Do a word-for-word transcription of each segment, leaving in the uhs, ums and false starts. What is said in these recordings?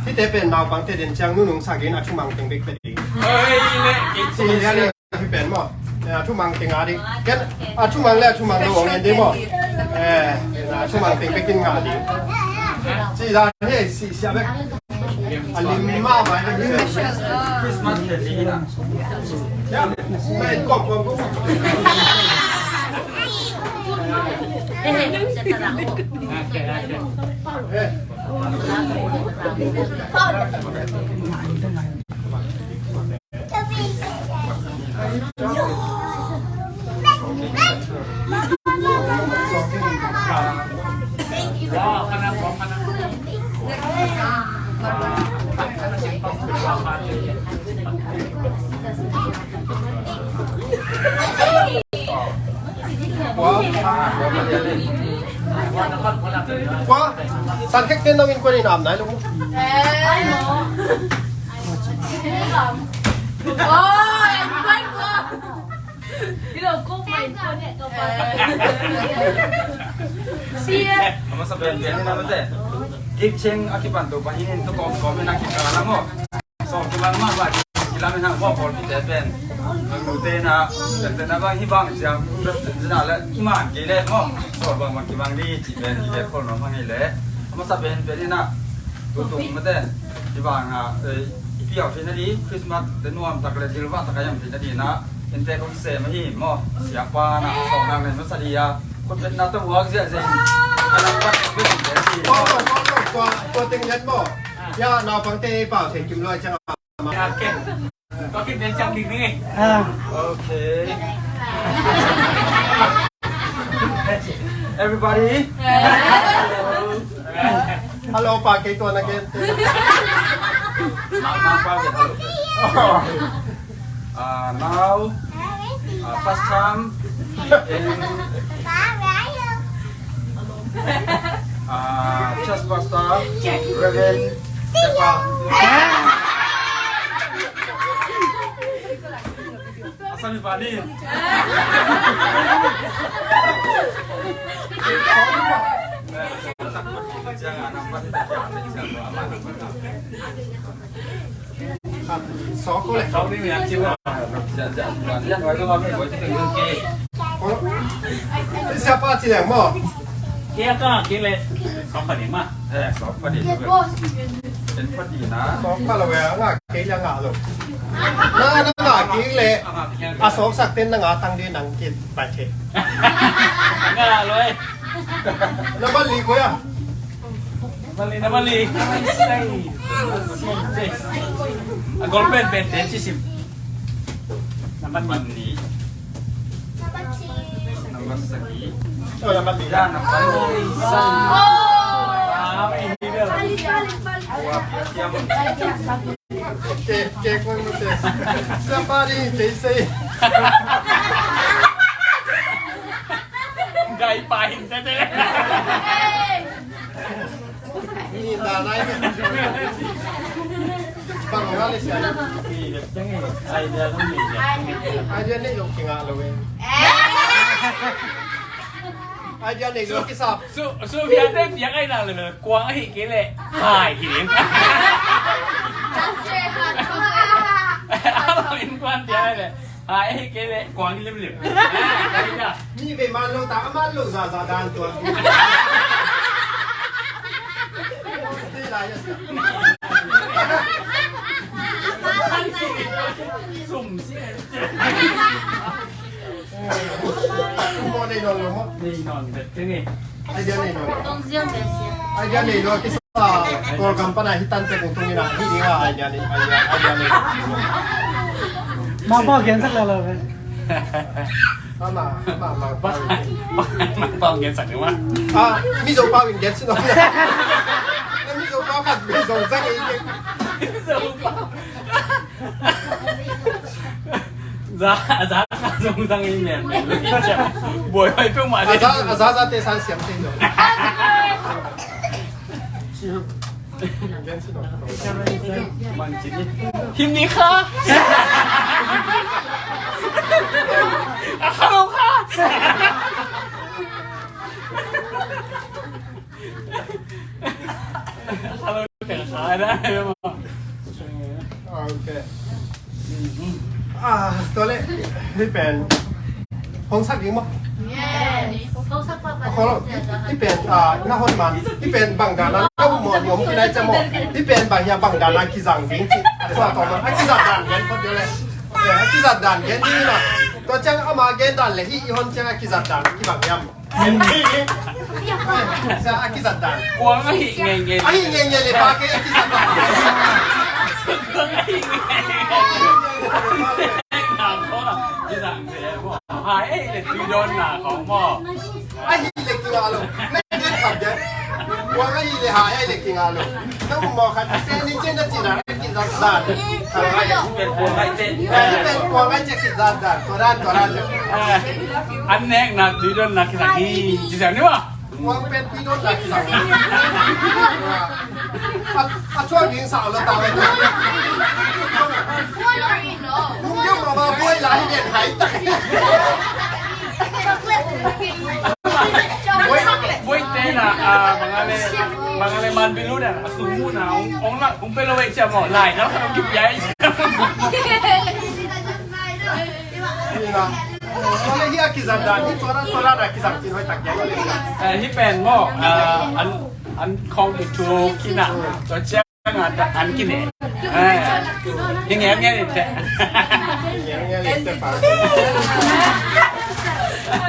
Hihte pen naupangte den ciang nunung sa gen a thumang teng bek pia ding. Oi, le, ci lian le hi pen maw. A thumang teng a ding. Ken a thumang le a thumang lo ong en ding maw. Eh, a thumang teng bek in ngah ding. Ci dan hi si sia bek. A lim mahmah hi. Christmas hi ding hi na. Ya, mai kop kop kop. Kua? Kua? San khek ten nong innkuan in am nai lo. A masa pen pen in a mate. Gik cheng a kipan to pahin in to kawm kawm in a kikal a maw. Sawm kilang mah bah, kilam in hang bawl pite pen. Ang nute na, tente na bang hi bang ciang, zina le iman kei le maw. Sawm bang bang kibang di ci pen, kibang khol nuam hang hi le. A masa pen pen in a, tutung mate. Hi bang a, eh, i piau thei na di, Christmas te nuam tak le, dil vah tak a yam thei na di na, inte kong sem ahi maw. Siapa na, sawm nang le masa di a. Khut bet na to huak zia zia. Alang bat bet zia zia. Tua, tua, tua, tua, tua teng lian maw. Ya, naupangte pau thei kim luai ciang a. Ok. Tua khit pen ciang ding ding e. Ah. Ok. Everybody. Hello. Hello, pa, kei tua na gen. Ma, ma, pa, hello. Uh, now, uh, first time in, uh, church pastor, Reverend Sepa. Asal ni Bali. Siapa ci leng maw? Kia ka kile. Sawk pha ding mah. Eh, sawk pha ding. Sawk pha ding na. Sawk pha lo we, a ngah kei le ngah lo. Na, na ngah kei le. A sawksak ten na ngah tang ding nang kit pai the. Ngah lo e. Na bali ko ya. Bali, na bali. A gol pen pen ten ci sim. Nambat nih. Nambat sagih. Oh, nambat nih. Ya, nambat nih. Sagih. Kek, kek, kek. Siapa ni? Cei sei. Gai pahin tete. Ni da nai ni. Bang nga le sia. Ni le teng e. Idea lo ni. Idea nei lo kinga lo e. Idea nei lo kisap. Su, su bia te bia ai na le kuang ahi kei le. Hai hi. Alo in kuan bia ai le. Ai, kei le kuang limlim. Ni ve man lo ta, a man lo za za dan tua. Sum si. Mo nei non lo mo. Nei non bet ke ni. Ai dia nei non. Tong ziang bet sia. Ai dia nei lo. Kawlgam pana hi tante kong tung ina hi dinga idea ni, idea, idea ni. Ma pa gen sak la la ve. Ama, ama, ma pa. Pa gen sak ni ma. Ah, Mizo pa win gen sino. Mizo pa pa Mizo sak ni. Mizo pa. Za, za, za, zong zang in men. Boi hoi pe ma. Aza, aza, za te san siam te no. Him ni kha. A kha lo kha. A kha lo. Teng kha da. Ok. Ah, tua leh hih pen hong sak ding maw? Yes. Hong sak pa pa. Hih pen, ah, na hon man. Hih pen bang dan a na um maw, ni om ki nai cia maw. Hih pen bang hiam, bang dan a kizang ding ci. Tua tawh man a kizat dan gen phot ding leh. Eh, a kizat dan gen ding na. Tua ciang ama gen dan leh hih i hon ciang a kizat dan kibang hiam? Sia, a kizat dan. Kuang a hih ngeingei. A hih ngeingei leh pa kei a kizat dan. Kuang a hih ngeingei. Hai, eh, le tui dawn na khong maw. A hih le kinga lo. Na gen khat gen. Kuang a hih le hai, a hih le kinga lo. Na um maw khat. Te ni cen na ci na. Kizat dan. Pen kuang ai te. Eh, pen kuang ai te kizat dan. Tua dan, tua dan. Eh, an nek na tui dawn na kizat hi. Ci siam ni maw. Kuang pen tui dawn na kizat. A, a chuak ding sa lo ta. Nung yam ma ba buai lai den hai tak. Buai, buai te na, ah, bang a le, bang a le man bilu na, a sung mu na, ong, ong la, ong pe lo wei cia maw, lai na, ong kip yai. Ni na. Tua le hi a kizat dan, hi tua la, tua la na kizat kin hoi tak yai. Eh, hi pen maw, ah, an, an khong ki thu ki na, tua cia. An kine. Eh, hi nge nge te. Nge nge te pa.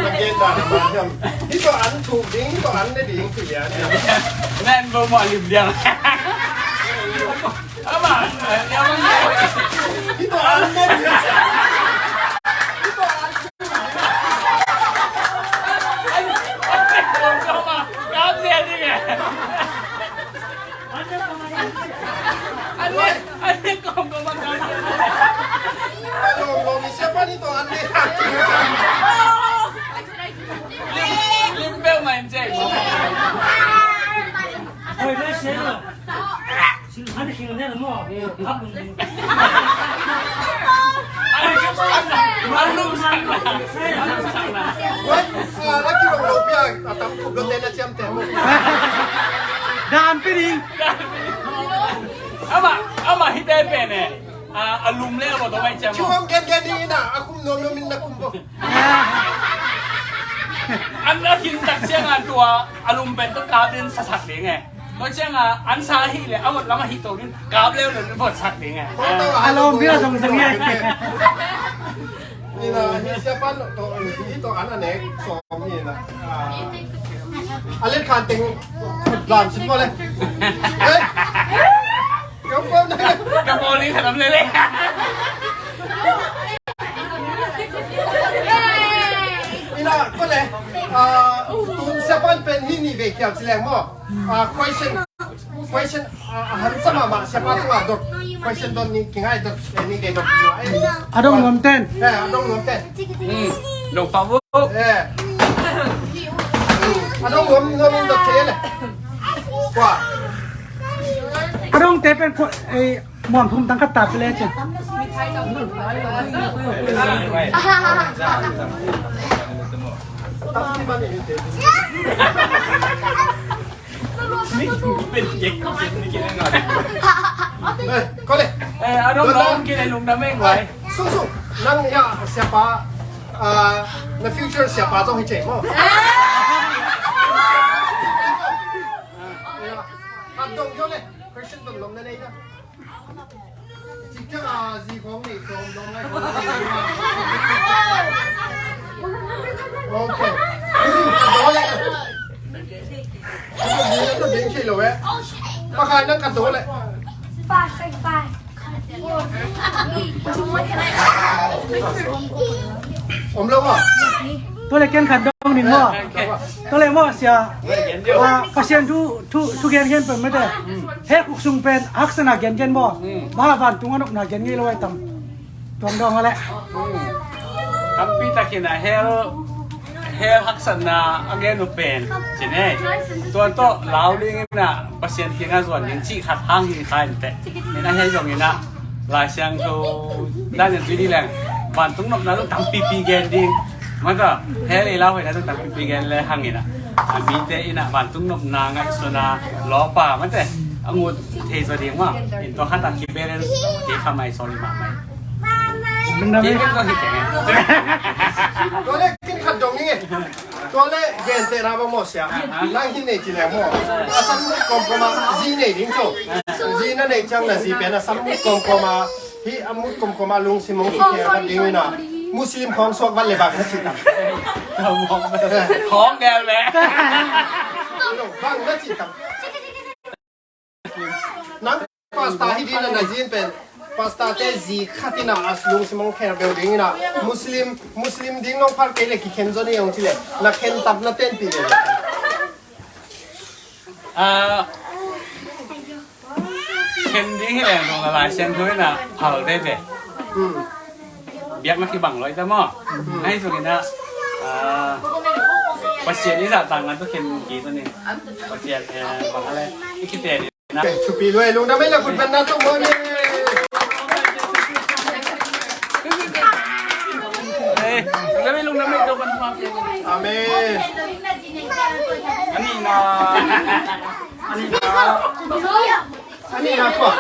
Ma gen dan ma jam. Hi to an thu ding, hi to an ne ding tu ya. Nen bo mo lim dia. Ama, ya ma. Hi to an ne ding. Hi to an. An, an ne bo mo ma. Ka dia ding eh. An ne, an ne kong kong bang kong. Hello, kong ni siapa ni to an ne. Lim, lim bel main cek. Oi, ni siapa? Sin han sing ne mo. Hap. An lum sang na. An lum sang na. Wai, ah, laki rong lo pia, atam kup lo tena ciam te. Dan piding. Ama, ama hite pen eh. Ah, a lum le a bo to mai ciam. Chuang gen gen ni na, a kum no no min na kum bo. An a kin tak ciang a tua, a lum pen to ka bin sa sak ding eh. Tua ciang a, an sa hi le, a mot lam a hi to din, kap leu leu din, vot sak ding eh. A lawm bia zong zong eh. Ni na, hi sia pan to, hi to an a nek, som ni na. Ah. A let khan teng, lam sin mo le. Eh? Ka pawl ni khalam lele. Ina, ko le, ah, tun sia pan pen hi ni ve kial ci leng maw. Ah, question, question, ah, a han sa mahmah sia pa tungah dot. Question dot ni kingai dot, eh, ni ve dot. A dong nuam ten. Eh, a dong nuam ten. Hmm. Dong pa vo. Eh. A dong nuam, nuam dot kei le. Kua. A dong te pen ko, eh, muam thum tang khat ta pe le cin. Eh, ko le. Eh, a dong dong ki le lung da meng wai. Sung sung. Nang ya siapa, ah, na future siapa zong hi cei mo. Khat dong yo le. Question dong lom na nei na. Cikka a zi khong nei khong dong ai khong nei. Ok. Khat dong le. Khat dong le. Khat dong le. Khat dong le. Om lo maw? Tua le ken khat dong ning maw? Tua le maw sia? Ah, Pasian thu, thu, thu gen gen pen mete. He khuk sung pen haksatna gen gen maw? Mah vantung a nopna gen ngei lo ai tam. Tuang dong a le. Tampi takin a hell Hell haksatna a gen uh pen ci ne. Tua tawh lau ding in a Pasian kiangah zuan ding cih khat hang hi kha in teh. In a hei zong in a Lai Siangtho dan in tui dih leng vantung nopna zong tampipi gen ding. Mata hell ei lau hoihna zong tampipi gen le hang in a, a mite in a vantung nopna ngaihsutna lawpa mate. A ngut thei zaw ding maw. In tua khat a kibel in kei kha mai, sorry mahmah. Kei bel kong hi keng e. Tua leh ken khat dong ning e. Tua leh gentehna bang maw sia. Nang hi nei ci leng maw. A sam mut kawmkawm a zi nei ding tho. Zi na neih ciang na zi pen a sam mut kawmkawm a, hih a mut kawmkawm a lungsim hong kikhe vat ding in a, Muslim khawng suak vat leh bang na cih tam? Khawng del leh. Bang na cih tam? Nang pastor hi ding in a, na zi in pen pastor te zi khat in a, a lungsim hong khe bel ding in a, Muslim, Muslim ding nong phal kei leh kikhen zaw ni hong ci leh na khen tap na tenpih leh. Ah, khen ding hi leng zong a Lai Siangtho in a phal veve. Hmm. Biakna kibang lua hi ta maw. Hmm. Ahi zongin a, ah, Pasian i zahtakna tawh khen kei ta ni. Pasian, eh, bang a leh i kite ni na. Thupi lua e, lungdam ei, na khut beng na tung maw ni. Eh, lungdam ei, lungdam ei, tua kan maw. Amen. A nihna, a nihna, a nihna kua?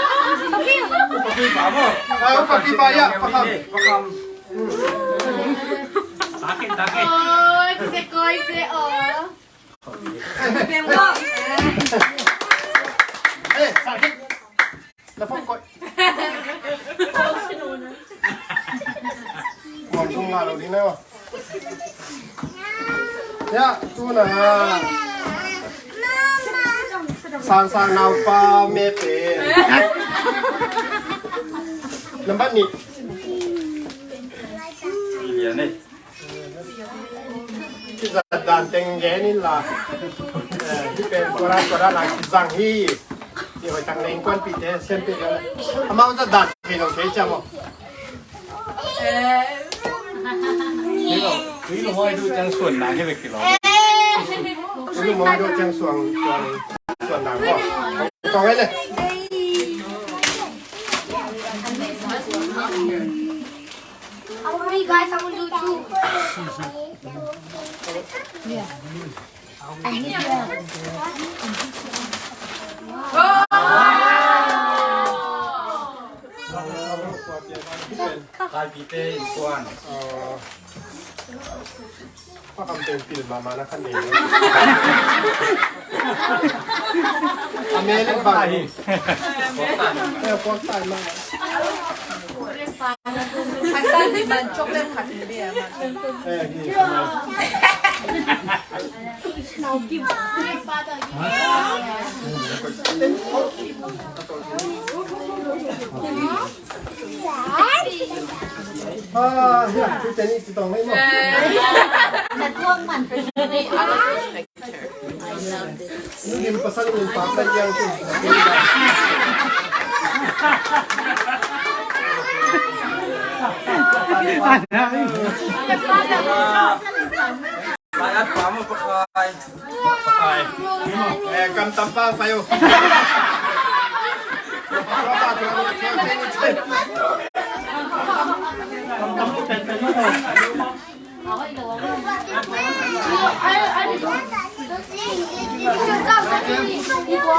Upa kipa maw? Ah, upa kipa, ya, pakham. Pakham. Takin, takin. Oi, kise koi se, oh. Eh, sakit. Na phone koih. Muam sung ngah lo ding na. Ya, tu na. Sang sang naupa me pen. Nambat nih. Ilian eh. Kizat dan teng gen in la. Eh, hih pen tua dan, tua dan a kizang hi. Hih hoih tak leng kuanpihte siampih ding. Amau zat dan thei lo thei ciang maw. Hih lo, hih lo hoi duh ciang suan nang hi bek hi lo. Hih lo hoi duh ciang suan, suan, suan nang maw. Tawng ei le. How many guys I will do too? Taipite innkuan. Pa kam teng pil mahmah na khan nei. A me leh bang hi. Eh, puak tai mah. Haksa ni man chocolate khat ni be a man. Eh, ni. Ah, ya, tu teni tu tong mai mo. Ni lim pasal ni pa sa yang tu. Pai at pa maw, Pakai. Pakai. Eh, kam tam pa, pai o.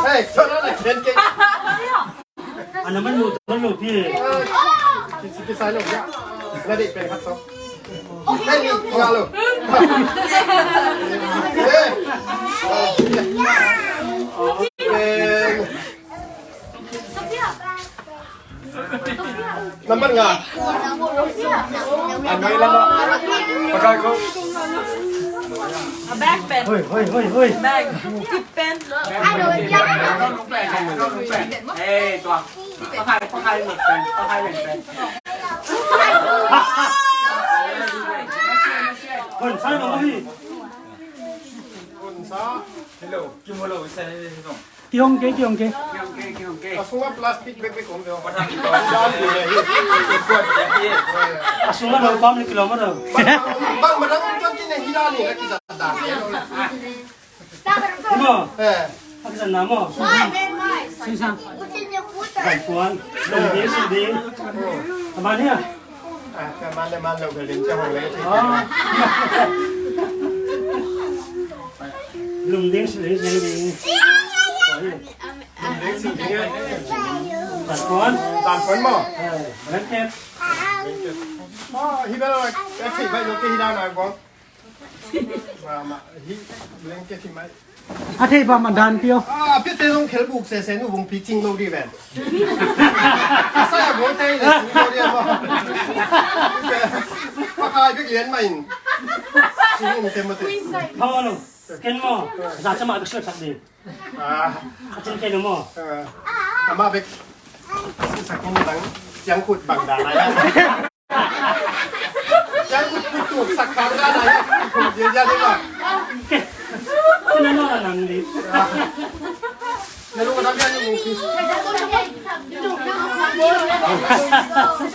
Hey, sorry, sorry. A na man lo, man lo pi. Kisi, kisa lo ya. Na di pen khat to. Hey, ni nga lo. Hey. Nambat nga. Ang may lama. Pakai ko. A bag pen. Hoy, hoy, hoy, hoy. Bag. Tip pen. Hey, tua. Pakai, pakai, pakai, pakai. Hoy, sai mo hi. Hello, kim hello, sai hello. Kihong kei, kihong kei. Kihong kei, kihong kei. A sungah plastic bag bag om deuh. A sungah lo pam ni kilo ma deuh. Bang madang tuan kine hila ni na kizat dan. Mo. Eh. A kizat na mo. Sisang. Bai puan. Dong ding, sing ding. Aman hia. Ah, ka man le man lo ka ling ca hong le. Ah. Lum ding, sing ding, sing ding. Tan kuan. Tan kuan maw? Blanket. Maw, hi bel a thei bai lo ke hi dan a kuang. Ma, ma, hi blanket hi mai. A thei ba man dan pio. A, pio te zong khel buk sese nu vung pi ching lo di ven. A sa ya bo te le ching lo di a maw. Pa kai bik lian mai in. Ching in te mo te. Haw lo. Ken maw. Za chama bik suak sak di. A. A chin kei lo maw. A. Ama bek. Sa kin bang. Siang khut bang da lai a. Siang khut khut tuk sak khang da lai a. Khut dia dia dia ba. Kei. Kei na no na nang di. A. Na lu ka da bia ni mu ki.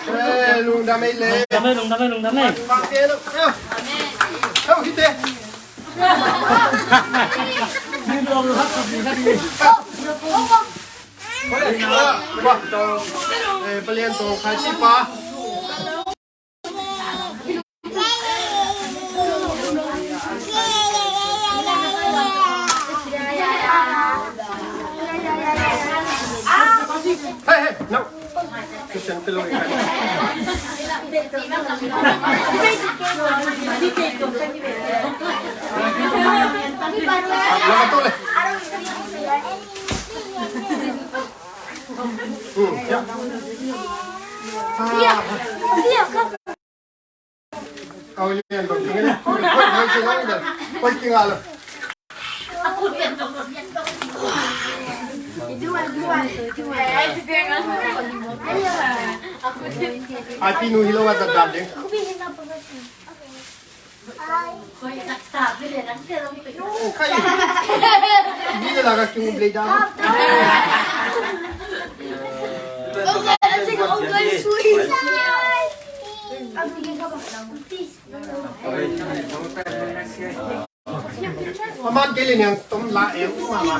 Eh, lungdam ei le. Lungdam ei, lungdam ei, lungdam ei. Bang te lo. Amen. Amen. Hau hite. Palian tawh khai sipa. Hey, hey, no. Ai, pinu hi lo a zat dan ding. Ai. Ni na la ka kiu blei dan. Aman kei le niang tom la em mama.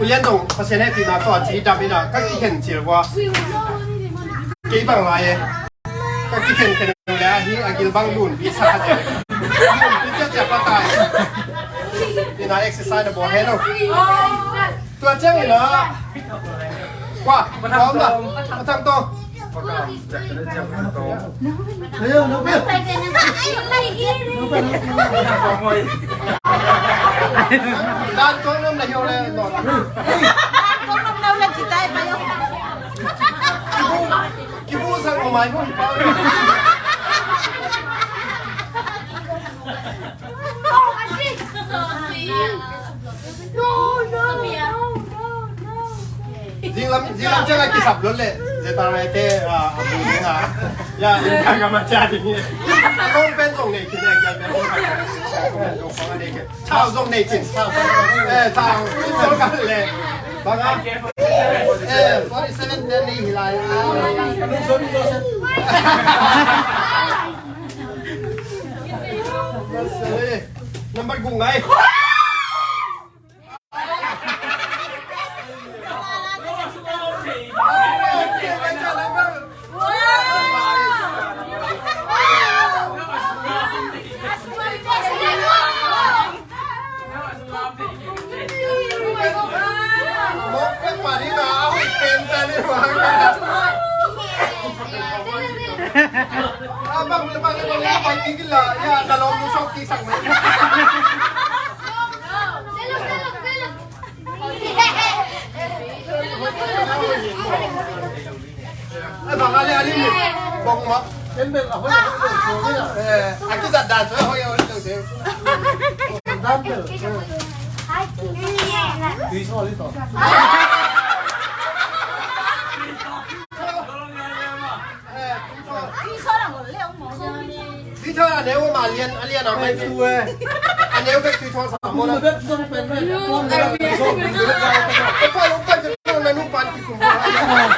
Ulian dong, Pasian hehpihna tawh a ci dam in a, ka kikhen cil vua. Kei bang lai e. Ka kikhen khen le ahi a gil bang lun pi sa khat e. Lun pi cia cia pa tai. Ina exercise na bo he no. Tua ciang ina. Kwa, tawm la. A tang tawm. Ayo, no, no. Dan tawm nom na hiau le no. Dan tawm nom na hiau le ci tai pa yo. Kibu sang ko mai ko pa. Zinglam, zinglam ciang a kisap lon le. Zeta rai te, ah, abu ni ha. Ya, in ka ka ma cia di ni. Kong pen kong nei kin, ya, ya, pen kong nei kin. Thau zong nei cin. Eh, thau. Sol kan le. Bang a. Eh, forty seven ten nei hi lai. Number guk ngai. Abang, abang, abang, abang, gigil lah. Ya, kalau musuh kisah. Eh, bang ale, ale ni. Bang ma. Embel, ahoy, ahoy, ahoy, ahoy. Eh, aku tak dah, ahoy, ahoy, ahoy. Dah, embel. Eh. Di so, di so. Tui thawn a neu om a lian, a lian a mai su e. A neu bek tui thawn sa mo na. Bek thawn pen bek. Thawn bek thawn bek. Opa, opa, thawn na nu pan ki kum. Bek, bek.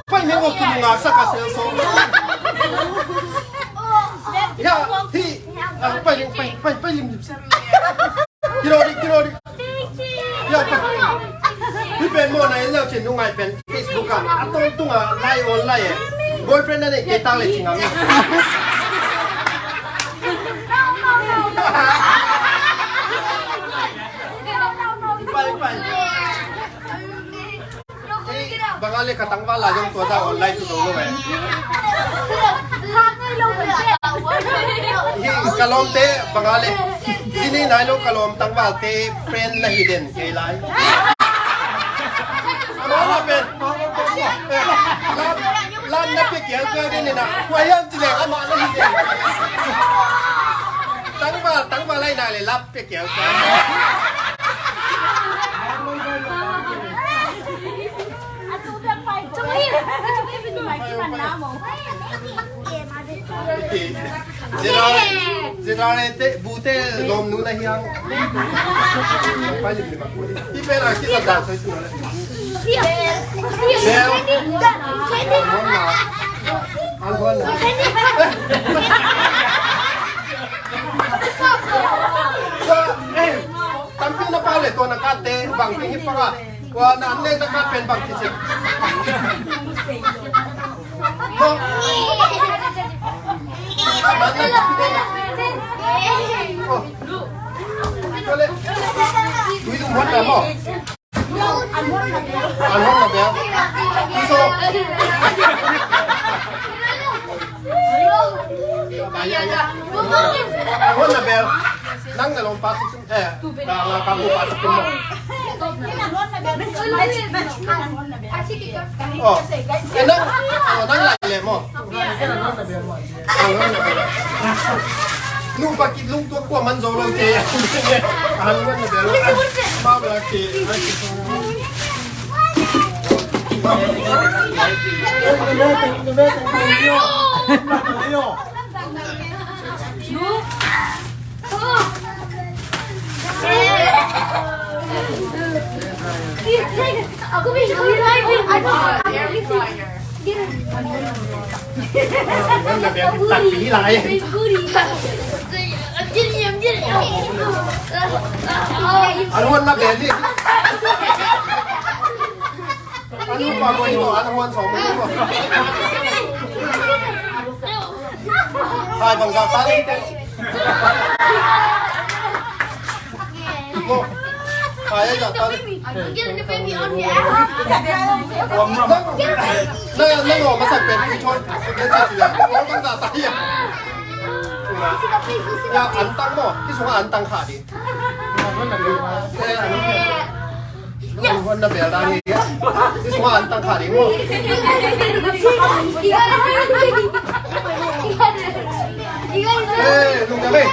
Pai me wo ki nga sa ka sel so. Ya, hi. Ah, pai, pai, pai, pai lim lim. Kino di, kino di. Ya, pa. Hi pen mo na in lau chin nungai pen Facebook ah. A tong tung ah, lai on lai eh. Boyfriend na ne, ke tang le ching am. Pai, pai. Bang a le ka tangval la zong tua za online tu dong lo eh. Hi ka lawmte bang a le. Zini nai lo ka lawm tangvalte friend la hi den kei lai. Ama la pen. Lam, lam na pe kial kial den ina. Kua hiam ci le ama la hi den. Tangval, tangval lai nai le lap pe kial kial. Zira, zira te bute lom nu na hiang. Pai lim lim a kuli. Ti pe na ki sa da sai su na le. Bel. An hon na. An hon na. Tampi na pa le to na kate bang ti hi pa ka. Tua na an nek na ka pen bang kici. Mo. Na an nek na pen. Oh. Tua le. Tui tung hot na mo. An hot na bel. Tui so. Ay, ay, ay. An hot na bel. Nang na lom pa. Eh, la, la, kamu pa sa pun mo. Oh, eh, nang, oh, nang lai le mo. Nu pa kit lung tua kua man zo lo te. Ang man na bel. Ma bel ki. An hon na bel hi. An hon pa ko hi ko, an hon sawm ko. Hai bang ga ta le te. Mo. Hai ga ta le. Na, na, na, mo masak pen pi chon. Pen chon sila. Mo bang ga ta ya. Ya, an tang mo. Ki sung an tang kha di. An hon na bel dan hi. This one, tang kha ding mo. Eh, lung dam eh.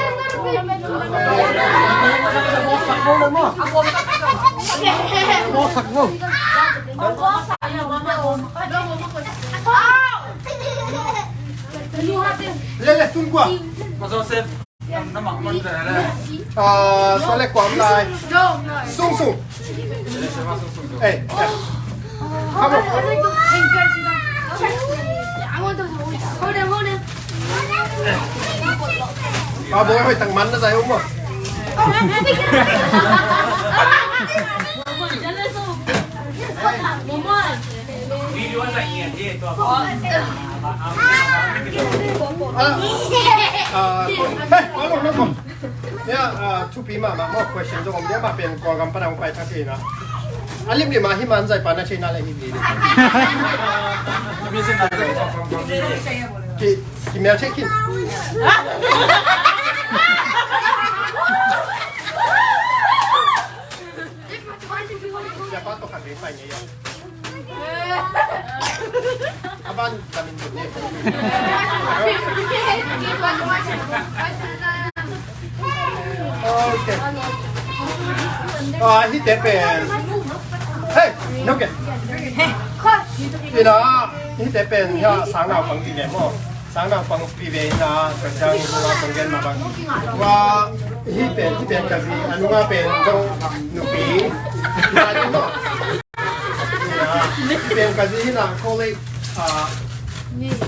Mo sak mo. Le, le, tun kua. Ah, suan le kuam lai. Sung sung. Eh, eh. Come on. Ah, boy, hoy, tang man na tayo mo. Ah, ah, hey, come on, come on. Nia, ah, thupi mahmah maw, question zong om dia, mah pen Kawlgam pan a hong pai thak hi na. A limlim ah hih man zai pa na theihna leh hi hi. Ki, ki mel thei khin. Siapa tawh khat vei pai ngei a. A ban kamin dut ni. Ok. Ah, hihte pen. Hey, no ke. Ina, hihte pen, ya, sang naupang ti ve maw. Sang naupang pi ve na, ka jang, wa, kong gen ma bang. Wa, hih pen, hih pen ka zi, a nunga pen, zong, nupi. Ina, ni mo. Ina, hih pen ka zi, ina, college, ah,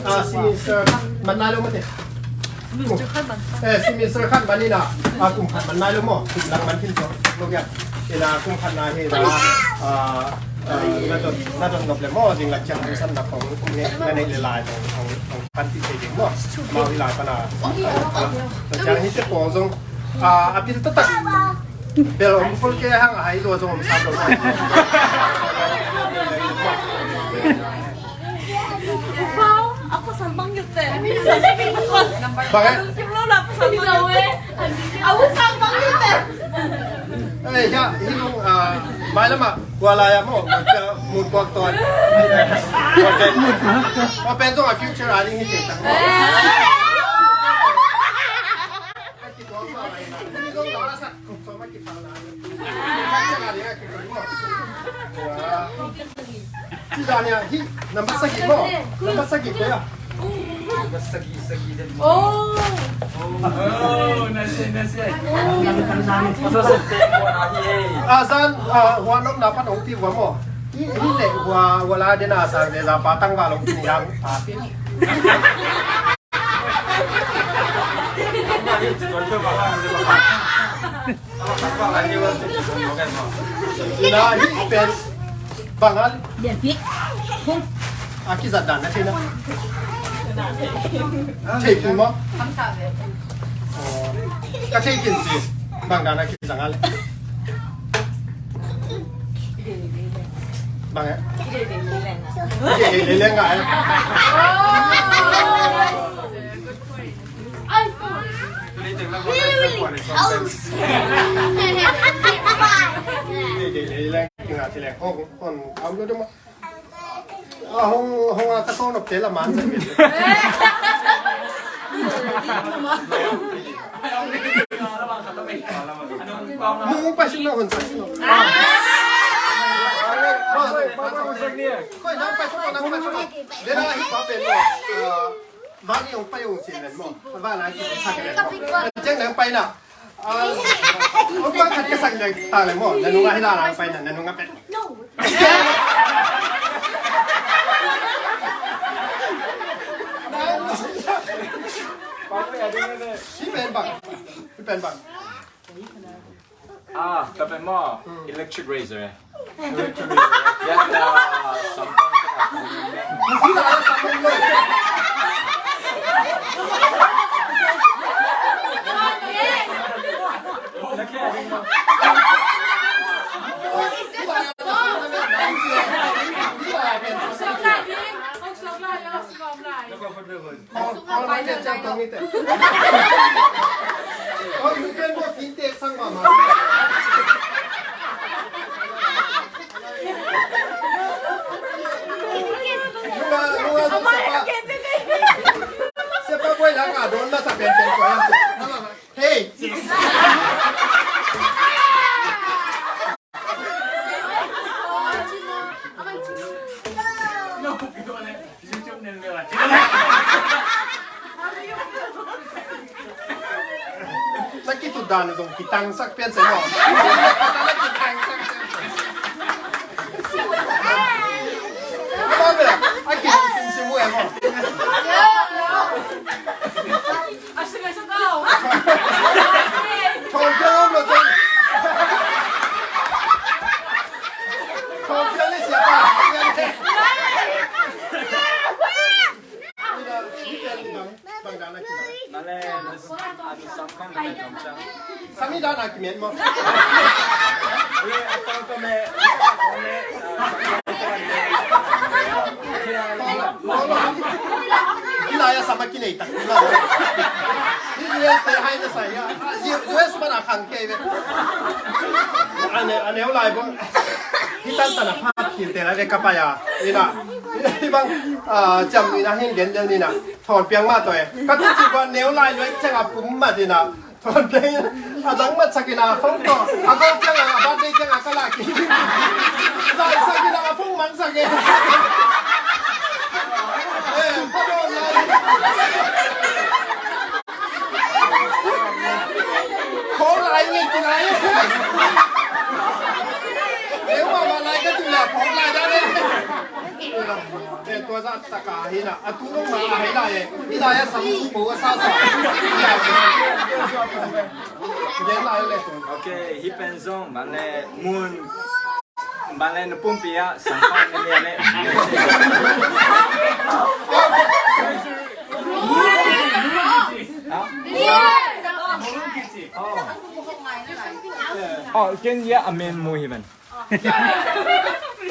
ah, semester, man nai lo mate. Eh, semester khat man ina, ah, kum khat man nai lo mo, kum lang man khin so, lo kya. Ina, kum khat na hi, ina, ah, ah, na dot, na dot nop le mo, ding la chiang san na kong, ne, na nei le lai, kong, kong, kong, kan ti se ding mo. Mau hi lai pa na. So, chiang hi te pong zong, ah, a pil ta tak. Bel om ful ke hang a hai lua zong om sa lua. Wow, a pasal bang yute. Bang eh? Kim lo la pasal bang yute. A pasal bang yute. Eh, ya, hi lung, ah, mai lama, kua la ya mo, mo cha, mo kua toi. Mo pen, mo pen zong a future a ding hi te tang. Ci zan ya, hi, nambat sagih mo. Nambat sagih ko ya. Nambat sagih, sagih den mo. Oh. Oh, nasi, nasi. Masa sete mo na hi, eh. Ah, zan, ah, hua nom na pa nong ti hua mo. Hi, hi le hua, hua la den a sang de za pa tang va long ti yang pa ti. Ina hi pen bangal. Bian pi. Hum. A kizat dan na thei na. Thei pi mo. Kam sa ve. Oh. Ka thei kin si. Bang dan a kizang ale. Bang eh. Ide ide leng ah. Hong, hong a ka song nop te la man. Mu pa sin lo hon sa sin lo. Koi nang pa sin lo, nang pa sin lo. Dena hi pa pen lo. Vang i ong pai ong sin len mo. Vang na ki sak len mo. Jeng nang pai na. Ah, ong pai khat ka sak len ta len mo. Nanung a hi la nang pai na, nanung a pen. Hi pen bang. Hi pen bang. Ah, ka pen maw, electric razor eh. Electric razor. Ya, ya, sampang ka. Hey! Na kitut dan zong kitangsak pian se maw. Na kitangsak pian se. Ba bela, a kisim sim mu e maw. A sung a sung kau. Thong pian om lo zong. Thong pian le sia pa. Bang dan a kisa. Sangkhan na kan tawm ciang. Sangkhan na kimen maw? Hih lai-ah sam a kinei tak. Hih U S te hai na sai a. U S pan a khang kei ve. A ne, a neu lai bang. Hih tantan a phak kil te lai ve ka pai a. Ina. Hih bang, ah, ciam ina hin gen del ina. Thawn piang mah tawh e. Ka tu ci bang neu lai luai ciang a pum mat ina. Thawn piang ina. A dang mat sak ina a phone tawh. A gol ciang a, a birthday ciang a ka lah kik. Zai sak ina a phone man sak e. Eh, pa dawn lai. Phone lai nge ci lai. Neu mahmah lai ka ci lai phone lai dan e. Eh, tua zah tak a hi na. A tu lawng ma a hi lai e. Hi lai a sam po a sa sa. Gen lai le. Ok, hih pen zong, bang le mun. Bang le na pumpi ah, sangkhan na lian le. Ha? Oh, ken ya amen mu hi man.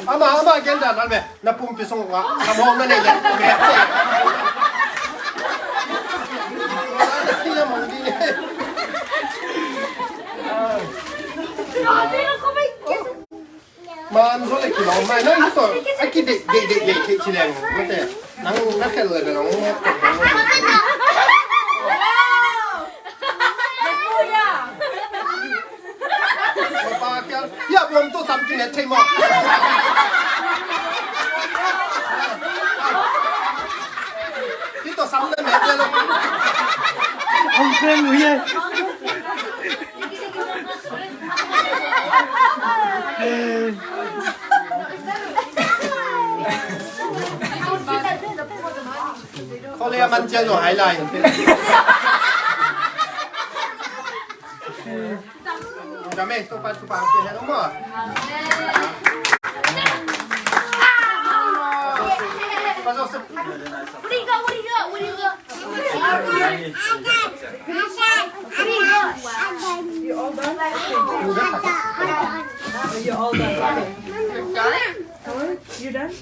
Ama, ama, gen dan al me. Na pumpi sung wa, sa mong na ne ya. Man zo le ki lo mai na so. A ki de, de, de, de, ki, ki leng. Mate. Nang, na kel le, nang. Pa, kia, ya, bom tu sam ki ne, thei mo. Ito sam le me, ya lo. Om kren, uye. Korea man cian lo hai lai. Dame, tu pa, tu pa, tu pa, tu pa. What do you got? What do you got? What do you got? You all done? Okay. You all done? Okay. Got it? Helen, you done?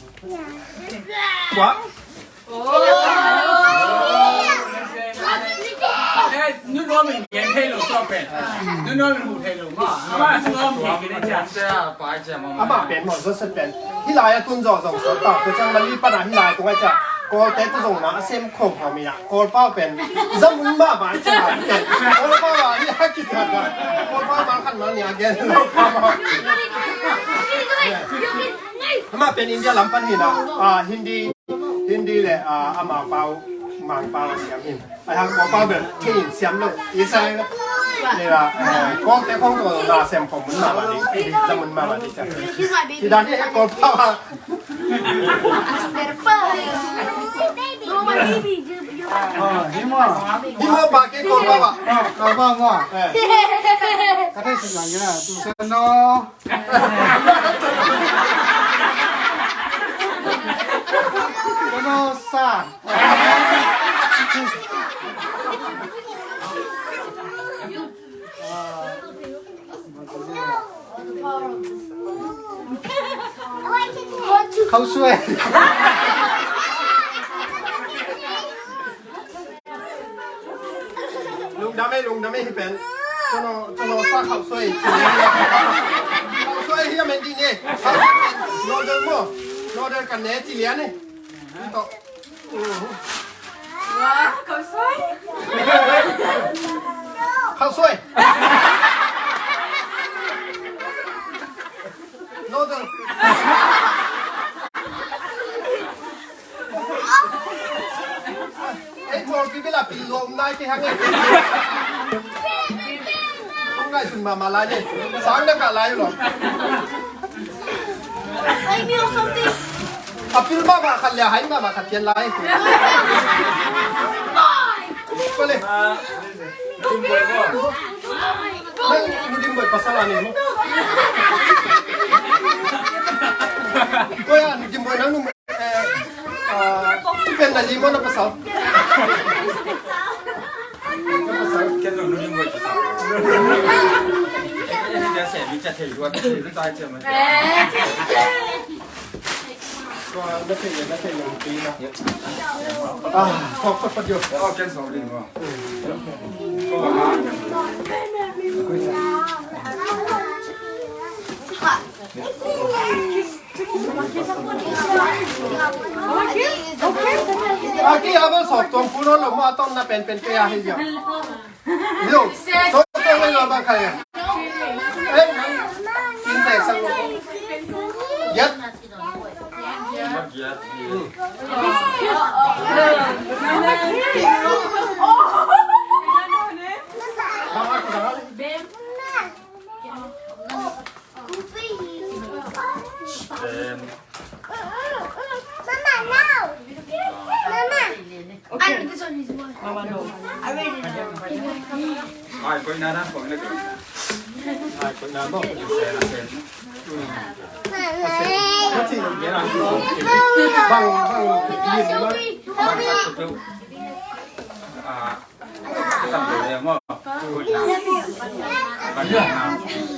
What? Tua amah pen maw, Joseph pen hih lai a tun zaw zong sawt ta, tua ciang Mali pan a hih lai tung a ciah Kawlte tawh zong mah a sem khawm khawm hi a, Kawlpau pen zamun mah mah a ciah pen Kawlpau a hih a kithuat a, Kawlpau mah khan mah ni a gen lo pa mah. Amah pen India lam pan hi na, ah, Hindi, Hindi le, ah, amah pau, Mangpau a siam hin. Ai hang Kawlpau bel kei in siam lo. I sai lo. Ni la, eh, Kawlte khong tawh na sem khawm mun mah mah ni. Zamun mah mah ni ciah. Hi dan hi Kawlpau a. Mister Pau. No, my baby. Ah, hi maw. Hi maw pa kei Kawlpau a. Ah, Kawlpau maw. Eh. Ka thei sin lang na. Tu sen no. Kono sa. Khausuai. Lungdam ei, lungdam ei, hi pen. Cono, cono sa khausuai. Khausuai hi a men ding ei. Khausuai pen. Noodle maw. Noodle kan ne ci lian ei. Ito. Wah, khausuai. Khausuai. Noodle. Ei, Kawlpi bel a pil lawm nai kei hang ei. Hong ngaihsun mahmah lai ni. Sang na kah lai uh lo. Ai, mi aw, something. A pil mahmah khat le a hai mahmah khat pian lai. Kole. Nang Nudim Boy pasal a ni maw? Koi a Nudim Boy nang nu, eh, ah, pen na li maw na pasal? Na pasal. Thei luat, thei luat tai ciam. Eh, thei luat. Tua na thei, na thei lo pi na. Ah, thok pat pat jo. Oh, ken so ding mo. Aki, abang sok tuang pulo lo mo, atong na pen pen kaya hi jo. Yo, so, so, so, so, bang kaya. Eh, nang, in tae sang lo. Yat. Bang aku dah. Em. Mama, no. Mama. Okay. Mama, no. Ai, koih na dan, koih na dan. Ai, koih na dan. Sen, sen. Bang, bang, bang. Ah.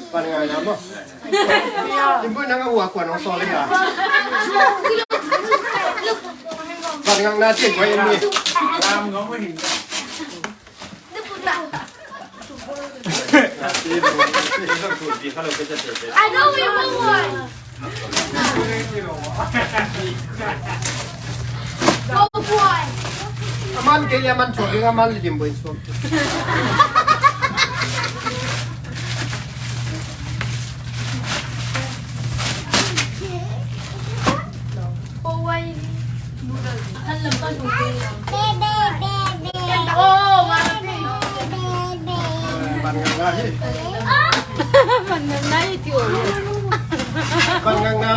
Pan ngak na maw. Limbuai nang a ua kuan ong sawl hi a. Pan ngak na cian kuai en ni. I know we won one. Go for it. Aman kei le aman thuak ding, aman le dim boin thuak. Pan ngak na hi. Pan ngak na hi ti o. Pan ngak na.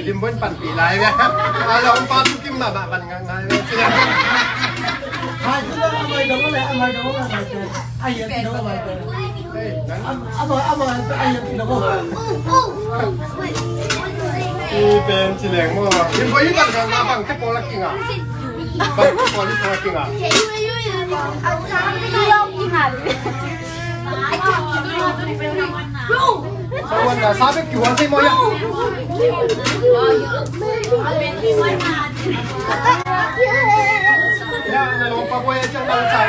Limbuai panpih lai ve. A la hong pa tu kim mah mah pan ngak ngai ve. Pen ci leng maw. Limbuai hi pan ngak na bang te pawl a king a. Bang te pawl hi pawl a king a. Sawan na sa bek kihuan thei maw ya? Ya, na lawmpa buai a ciang na sa.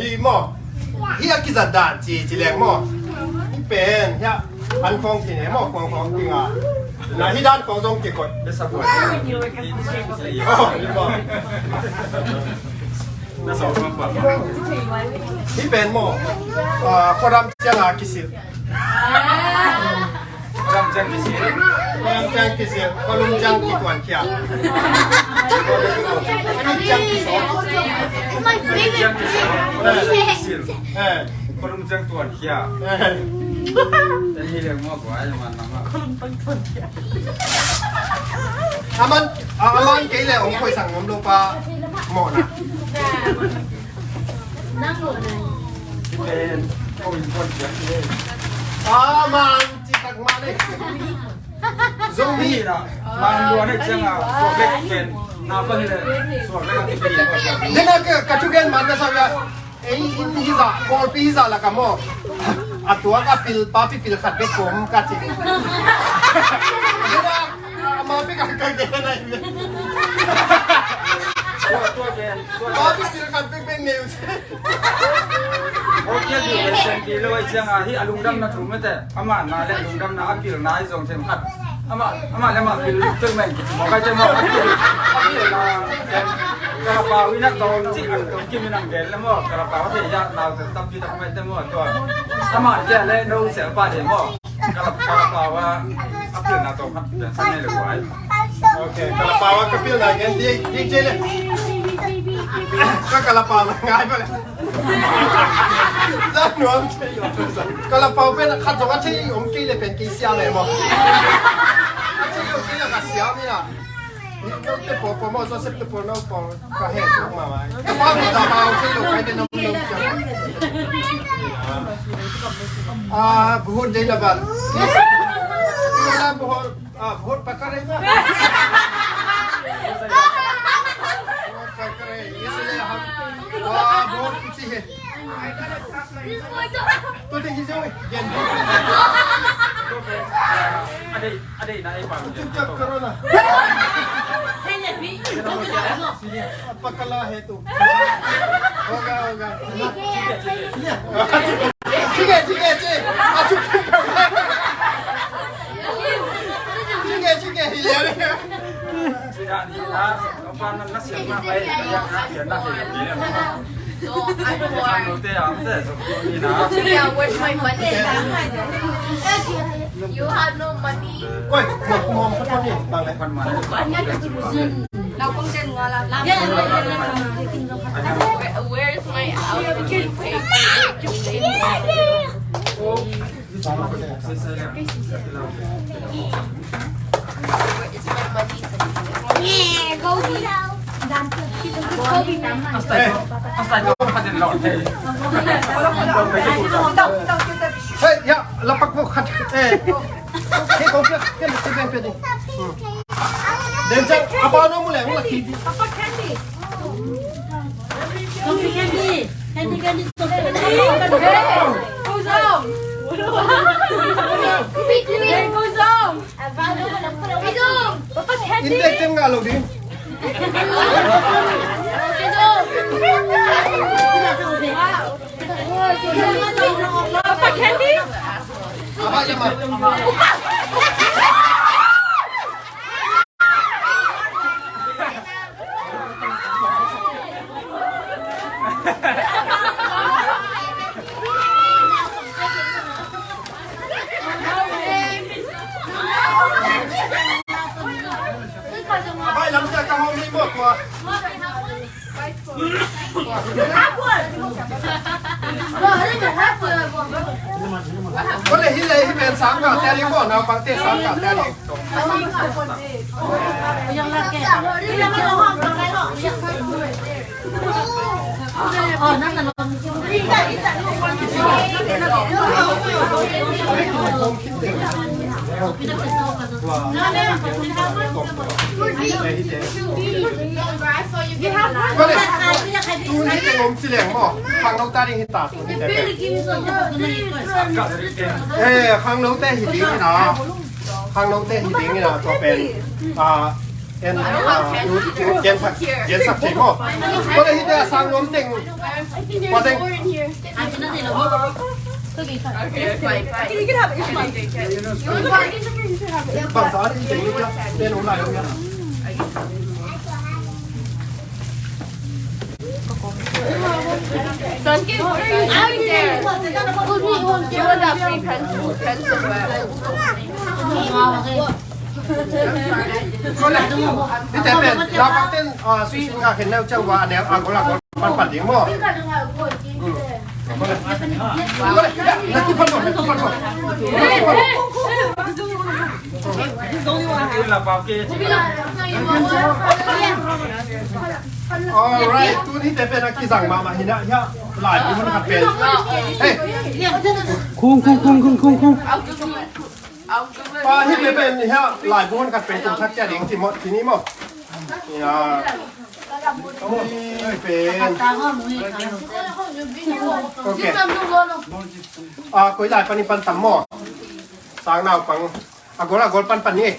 Hi maw? Hi a kizat dan ci, ci leng maw? Hi pen hi a an khawng ci ne maw? Khawng khawng ci nga. Na hi dan khawng zong ci koih. Oh, hi maw? Hi pen maw? Ah, khuadam ciang a kisil. Ram ciang kisil. Ram ciang kisil. Khualum ciang kituan khia. Ciang kisil. Ciang kisil. Eh. Khualum ciang tuan khia. Eh. Ten hi leng maw kua ai man lam ah. Aman, a, aman kei le ong khoi sang ngam lo pa mawh na. Nang mawh na. Ten, koi kuan ciang. Aman. Ci tak mah le. Zomi na. Man luan e ciang a suak lek pen. Na pa hi le suak lek a kipi. Dena ka, ka thugen man na sa ya. Ei in hi za, pawlpi hi za la ka maw. A tuak a pil, pa pi pil khat bek kawm ka ci. Dena Ama bek a ka gen ahi ve. Tua, tua gen, tua gen. Ama bek pil khat bek bek nei uh se. Okay, di ken sen ti lo ai ciang a hi a lungdamna thu mete. Ama na le lungdamna a pilna ai zong them khat. Ama, ama le ama pil tuk men. Mo kai te mo a pil, a pilna. Kalapau in a tawm ci a tawm kim in ang gen le mo. Kalapau te ya nau te tap pi tap mai te mo tua. Ama te le no sel pa de mo. Kalap, kalapau a, a pilna tawm khat pian sa ngei le guai. Okay, kalapau a ka pilna gen di, di je le. Ka kalapau na ngai ba le. Za nuam thei lo. Kalapau pen khat zong a thei om kei le pen kei siam e mo. A thei om kei le ka siam ni na. Ni kau te po po mo, Joseph te po no po. Ka he suk mama. Ka pa mi ta ma o se lo kai te nom nom. Ah, बहुत जय लबान। Ah, बहुत पकड़ है ना। बहुत पकड़ है, इसलिए हम, ah, बहुत खुशी है। तो देखिए, चुपचाप करो ना। पकड़ है तू। होगा, होगा। ठीक है, ठीक है, ठीक है। आ, चुप। ठीक है, ठीक है, ठीक है। Yeah, where's my money? You have no money. Koi, mo, mo, mo, mo, mo, mo. Where, where's my outfit? Hei, ya, lapak mo khat. Eh. Hei, kau kira, kira, kira, kira, kira. Hmm. Dan cak, apa nama mulai? Mulai. Papa Candy. Papa Candy. Candy, Candy. Hey, who's home? Hey, who's home? Papa Candy. Intek tem nggak lo, Din? Papa Candy. Apa ya, Ma? Kole hi le hi pen sang ka te ri ko na pa te sang ka te ri. Tuni teng om ci leng maw? Khangno ta ding hi ta, tuni teng. Eh, khangno te hi ding hi na. Khangno te hi ding hi na, tua pen. Ah, en, ah, gen, gen sak thei maw? Tua le hi te a sang nuam teng. Tua teng. Bang sa a ding teng hi pen om lai om ya. Son, give, what are you doing there? Give us that free pencil, pencil back. Hite pen, la pa ten, ah, sui sing ka khen neu chau wa, neu, ah, gola, gola, pan, pan ding mo. Hmm. Gola, ya, na tu pan mo, na tu pan mo. Na tu pan mo. Alright, tuni te pen a kizang mahmah hi na, ya, lai bu hun khat pen. Hey. Kung, kung, kung, kung, kung, kung. Pa hi te pen ya, lai bu hun khat pen tum khat cia ding ci mo, ci ni mo. Ya. Ni pen. Okay. Ah, koi lai pan i pan tam mo. Sang nau pang. A gol, a gol pan pan ni.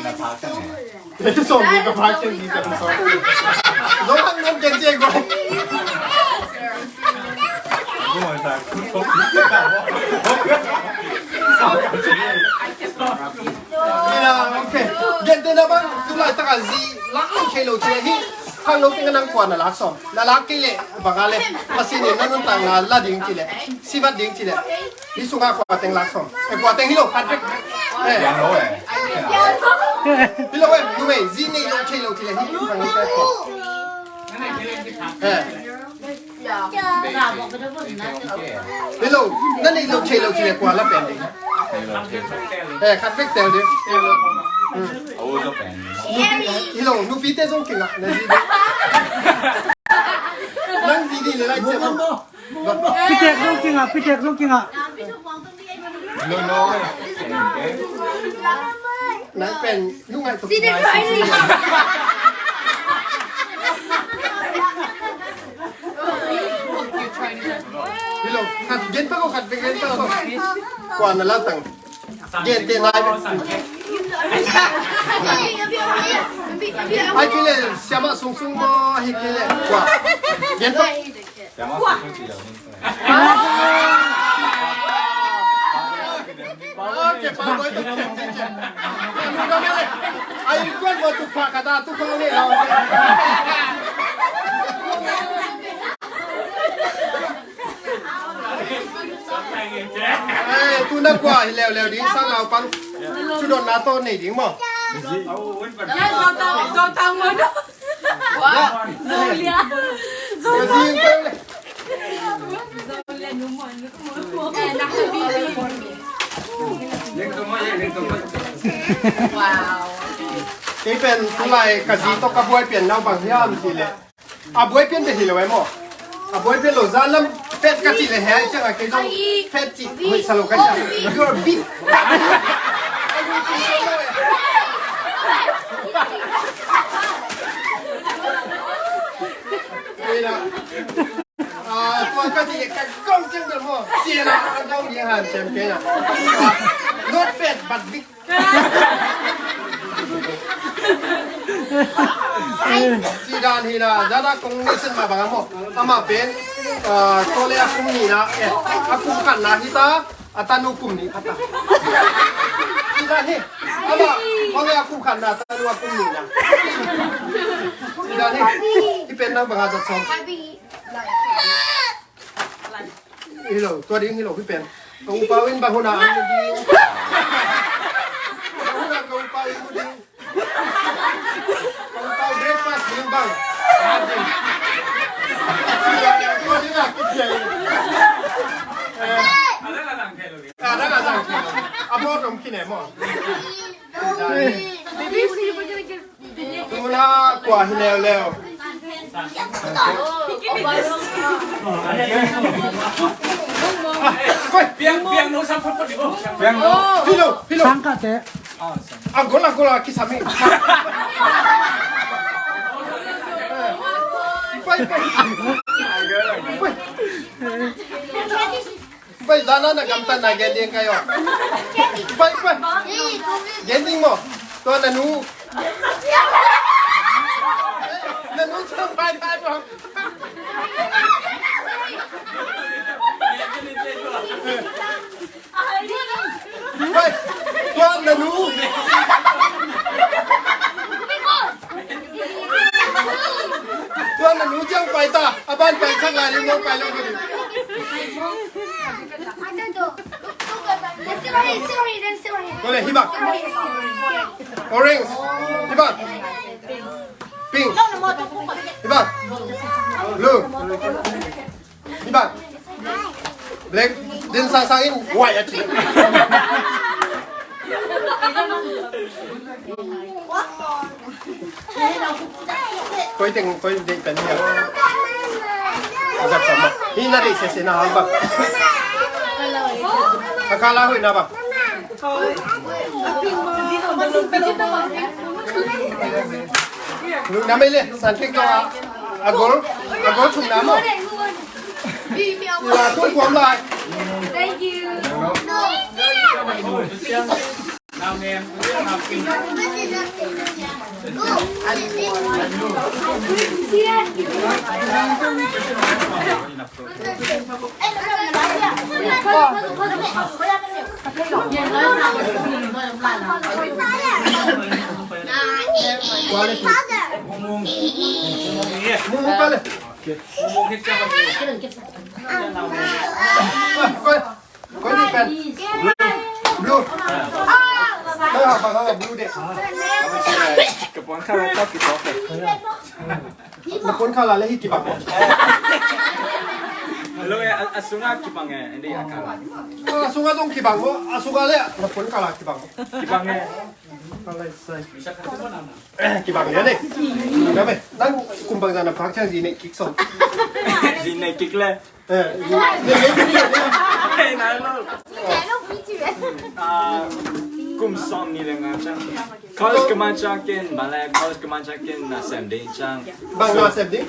Sawm ni ka phak ciang ni ka sawm. Zong hang nong gen ciang guai. Ina, ok. Gentehna bang tu laitak a zi lak lo thei lo ci hi. Khangno teng a nang kua na lak sawm. Na lak kei leh bang a leh Pasian in na nuntakna la ding ci leh, sivat ding ci leh, hih sungah kua teng lak sawm? Eh, kua teng hi lo, khat bek. Eh. Hi lo, eh, numei zi nei lo thei lo ci leh hih khangno teng kua? Eh. Hi lo, na nei lo thei lo ci leh kua la pen ding? Eh, khat bek tel ding. Hmm. Hi lo, nupite zong kingah na zi ding. Nang zi ding le lai ciam. Pitek zong kingah, pitek zong kingah. Nang pen, nungai tuk. Hi lo, khat gen pa ko, khat pen gen pa ko. Kua na la tang. Gen te nai. Ai kile, siama sungsung mo, hi kile. Kua. Gen pa. Eh, tu na kua hi leuleu ding, sang lau pan. Cudon na to nei ding mo. Zolia. Zolia. Wow. Kei pen tulai ka zi tawh ka buai pian nau bang hiam cih leh, a buai pian bek hi lo e maw. A buai pian lo, zan lam phet ka cih leh hiai ciang a kei zong phet cih hoih sa lo ka cih. You're big. Kei na. Ah, tua ka cih leh ka gong ciang bel maw. Sian a, a gong ding hanciam kei na. Not fat, but big. Ci dan hi na, zan a kong nation mah bang a maw. Amah pen Ah, kawle a kum nihna, eh, a kum khatna hi ta, a tanu kum nih khat ta. Hi ta hi, ama, kawle a kum khatna, a tanu a kum nihna. Hi ta hi, hi pen nang bang a zat sawm. Hi lo, tua ding hi lo, hi pen. Ka upa in bang hun a an ding. Bang hun a ka upa in ding. Kong pau breakfast ding bang. Tua ding a kipia in. Eh. A dang a dang kei lo. A bawt om khin e maw. Baby, see, we're gonna give Tuna kua hi leuleu. Piang, piang, no, sam, phot, phot, di, oh. Piang, no. Pilo, pilo. Sang ka te. Agol, agol, a kisami. Pai, pai. Pai. Pai, zana na gamtat na gen ding ka yo. Pai, pai. Gen ding mo. Tua na nu. Na nu tua pai, pai, pai. Pai, tua na nu. Tua na nu ciang pai ta, a ban pai thak lai lim nong pai lo ka ding. Sit right here, sit right here, sit right here. Kawle, hi bang. Orange. Hi bang. Pink. Hi bang. Blue. Hi bang. Black. Din sang sang in white a ci. Koi teng, koi deih pen hi a. Zat sam a. Hi na deih sese na hang bang. A kala hoih na bang. Lu na mei le, san kek a gol, a gol thum na mo. Ila tung kuam lai. Thank you. Koi ni pen. Blue. Blue. Ka puan kha la tau ki tawk e. Na puan kha la le hi kibang. Lo e, a, a sunga kibang e, ende a kha la. A sunga zong kibang mo, a sunga le na puan kha la kibang mo. Kibang e. Kibang lian e. Kibang e. Nang kum bang zan a phak ciang zi neih kik sawm. Zi neih kik le. Eh, zi neih kik le. Hey, nai lo. Ah, kum sawm nih le nga ciang. College ka man ciang ken, bang le college ka man ciang ken na sem ding ciang. Bang na sem ding?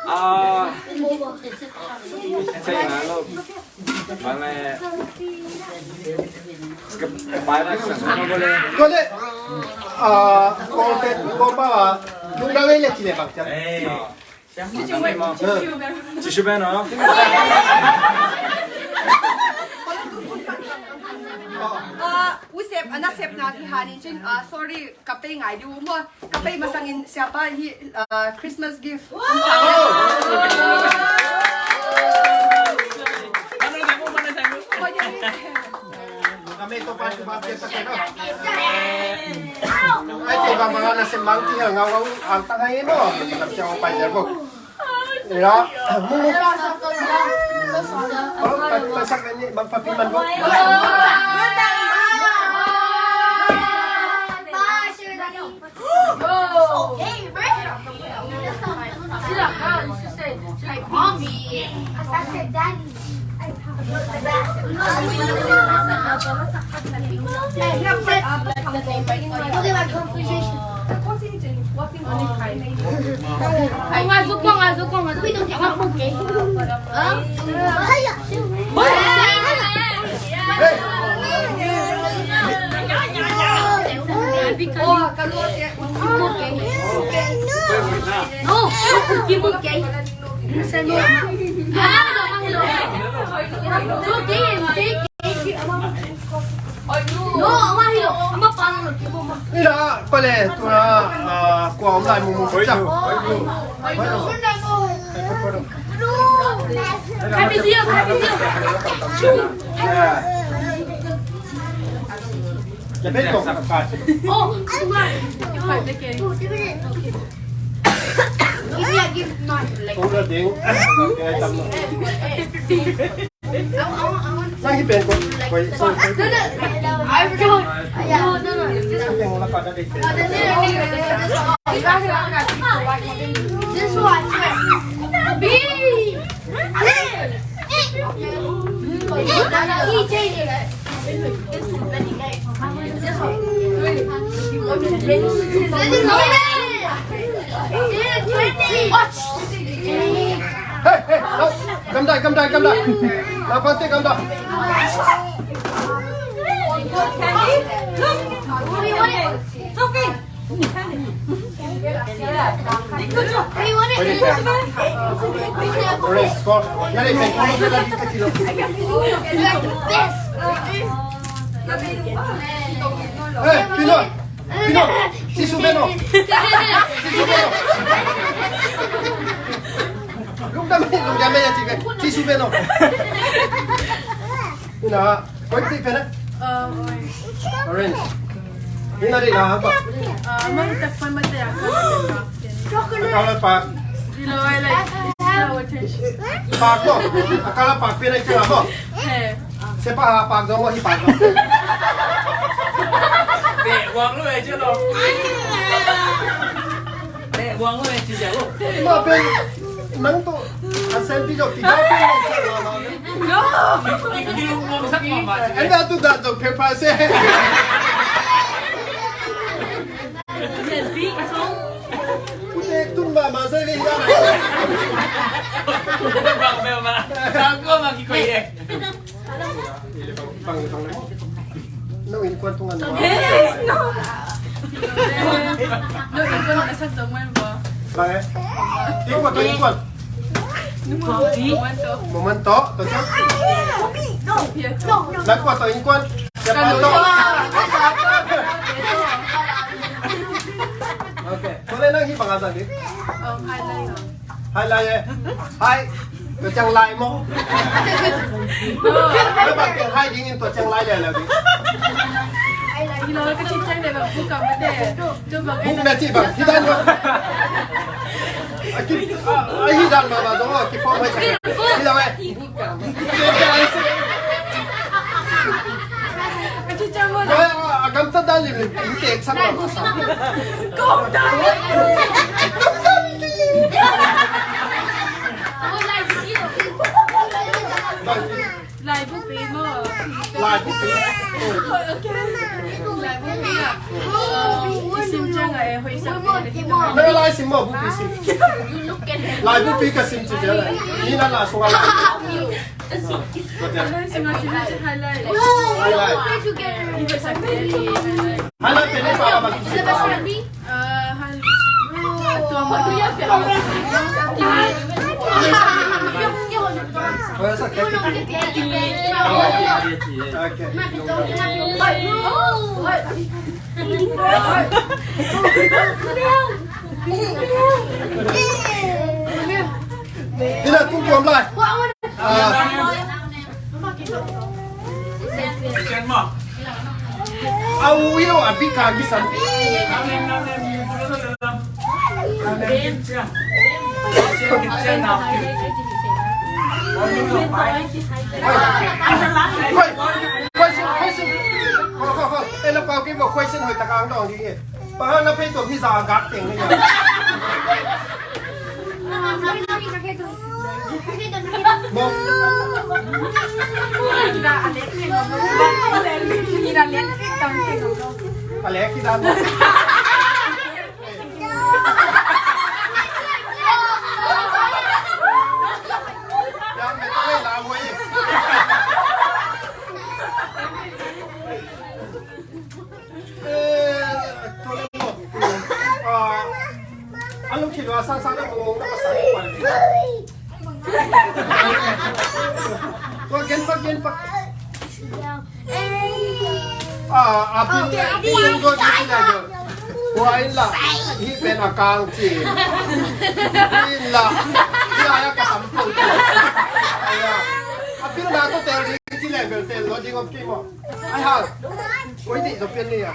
Ah, sei nai lo. Bang le. Tua le, ah, kawlpet, kawlpau a, lungdam ei le ci le bang ciang. Ci ci ben, ci ci ben, no? Ah, u sep, a na sepna ki han in cin, ah, sorry, ka pei ngai di u maw. Ka pei masangin siapa hi, ah, Christmas gift. Ka mei to pa tu ba pia sa kena. Ai, te ba ba na se mang ti ha ngau ngau ang ta ngai no. Ka cia pa ja bo. Ya, mu mu. Oh, pa, pa sa kena bang papi man bo. Go! Hey, Ray! She's like, "Girl, you should say, she's like, Mommy." I said, "Daddy." Hey, look at my conversation. Hey. Ina, pale, tua, ah, kua om lai mu mu ciang. Hey, hey, no. Gamdai, gamdai, gamdai. Lapante gamdai. Hey, Pinot. Pinot. Sisu beno. Sisu beno. Lungdam, lungdam ya, sisu beno. Ina, koi ti pena. Orange. Ina di na apa? Mari tak pan mate ya. Kalau pak. Pak no. Kalau pak pena itu apa? Se pa pak dong, hi pak dong. Te wang lu aja lo. Te wang lu aja lo. Ma pen nang tu asal pi jok tiga pen nang sa lo. No. Anda tu dah jok pepa se. Pute tun ba ma sa le ya. Bang bang bang. Sangko ma ki ko ye. Nong innkuan tung an. Nong innkuan a sak dong man ba. Bang eh. Innkuan, tong innkuan. Moment to. Moment to. To siapa? Nong innkuan. Siapa to? Okay. Boleh nang hi bang asal ni. Hai lai eh. Hai. Tua ciang lai maw? Tua bang teng hai ding in tua ciang lai le le ding. Buk na ci bang. Hi dan maw? A hi dan maw maw zong a ki form hai. Hi dan maw. A gamtat dan limlim in tek sak lo. Laibu pi maw? Laibu pi. Laibu pi ah. Isim ciang a e hoih sak pi. Nang lai sim maw, bu pi sim. Laibu pi ka sim ci ciang lai. Ni na la sung a lai. Highlight. Highlight pen pa ba. Okay. Ina tung tuam lai. Ah. Au yo a bika gisan. Hoi, hoi, hoi, hoi. Ei, la pau ki bo question hoi ta kang dong di. Bang hang na phei tuam hi za gak teng ni. Mo. A lek hi dan. Eh, tua leh maw. Ah, a lungkham lo a sangsa na Tua gen pak, gen pak. Ah, a bil le, bil go di ci level. Tua in la, hi pen a kang ci. Hi in la, hi a ya ka sam pau ci. A bil na to tel di ci level tel lo ding om ki mo. Ai ha. Koi di zo pian ni ya.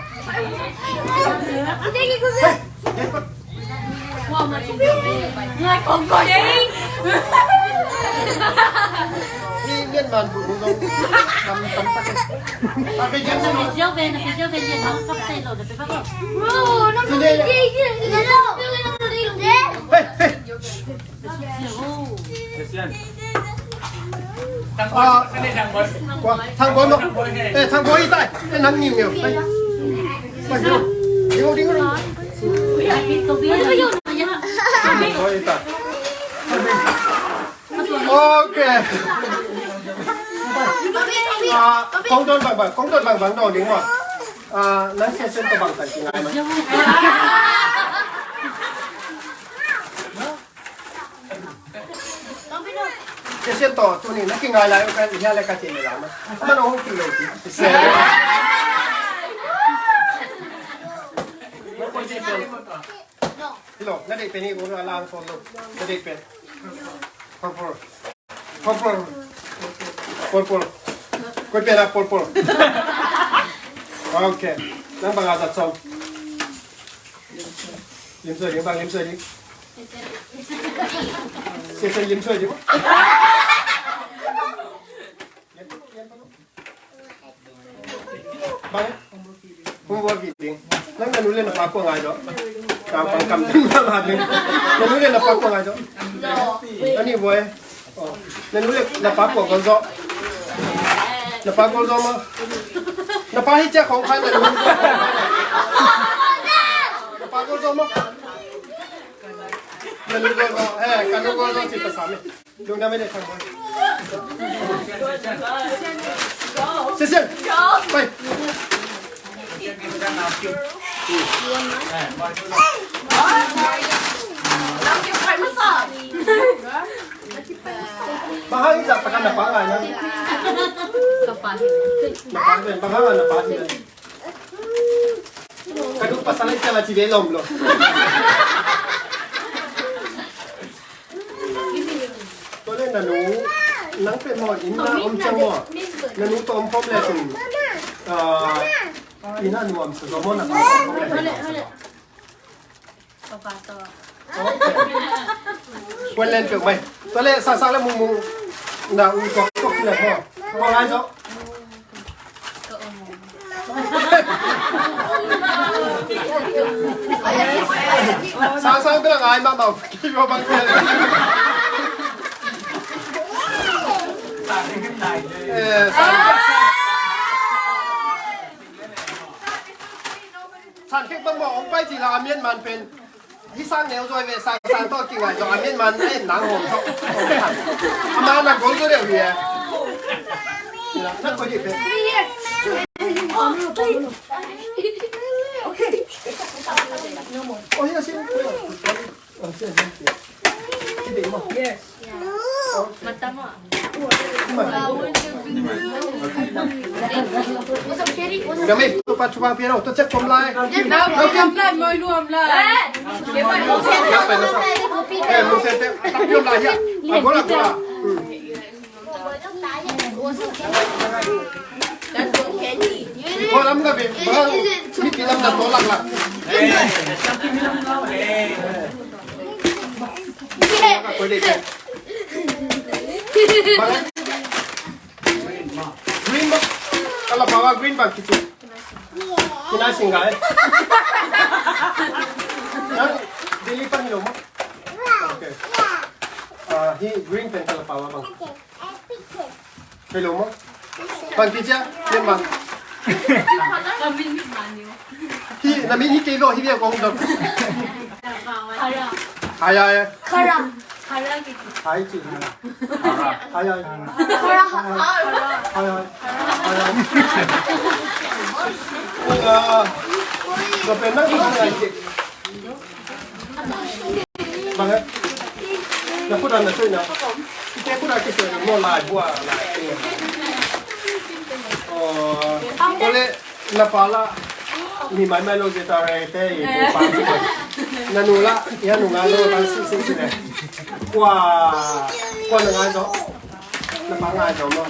Hey, gen pak. Thang Boy maw? Eh, Thang Boy i tai. Eh, nang ngiu ngiu. Thang Boy i tai. Ok. Kong don bangbang, kong don bangbang dong ding maw? Nang sia sen to bang tai singai maw? Sia sian tawh tuni na kingai lai uh ka hia le ka cih le lam a man a hong kilo ti. Hi lo, na deih pen hi, ula lang sawn lo. Na deih pen. Purple. Purple. Purple. Koi pen a purple. Ok. Nang bang a zat sawm. Lim suai ding, bang lim suai ding. Sia sia lim suai ding. Bang, hong bua ki ding. Nang na nu le na pa kua ngai lo. Kang pang kam ding ma ma ding. Na nu le na pa kua ngai lo. Ani bua. Na nu le na pa kua gol zo. Na pa gol zo ma. Na pa hi cia khong khan na nu. Na pa gol zo ma. Na nu gol zo. Eh, ka nu gol zo ci pasal ni. Lungdam ei le Thang Boy. Sia sian. Pai. Bang hang i zak takan na pa ngai na. Ka pa hi. Na pa hi, bang hang na pa hi na. Ka nu pasal i cia la ci ve lom lo. Tua le na nu, nang pen maw, inn na om ciang maw, na nu tawh om khawm le cin, ah, inn a nuam sa zaw maw, na pa tawh om khawm le cin. Kuan len peuh mai. Tua le sang sang le mung mung, na u tua tua ki le maw. Tua lai zaw. Sang sang bel a ngai mahmah uh. Ki bang bang. Eh, sang. San khek bang maw, hong pai ci la a mian man pen. Hi sang neu zoi ve, sang sang tawh kingai zong a mian man a en nang hong tawh. A man a gol zo deuh hi e. Na koi dih pen. Oh, hi a sin. Oh, hi a sin. Ki dih maw. Yes. Kami, tu pa chupa piano, tu cek pom lai. Nau pom lai, moi luam lai. Eh, mun sen te, tak piom lai ya. Agola, agola. Ko lam ka bi, bang, mi pi lam na to lak lak. Ko dek. Bang. Green bang. Kalau bawa green bang kicik. Kina singgah eh. Yang dili pan lo mo. Okay. Ah, hi green pen kalau bawa bang. Hello mo. Bang kicik, yan bang. Hi, na min hi kei lo hi bia kong dok. Haya. Haya. Haya. Haya. Haya. Haya. Haya. Haya. Haya. Haya. Bang, eh? Na khut ah na soi na. Kite khut ah kisoi na maw, lai bua lai. Aw, kole na pa la mi mai mai lo zia ta reng te i ko pa. Na nu la ya nu ngai lo ta si si si ne. Kua, kua na ngai zo. Na pa ngai zo maw.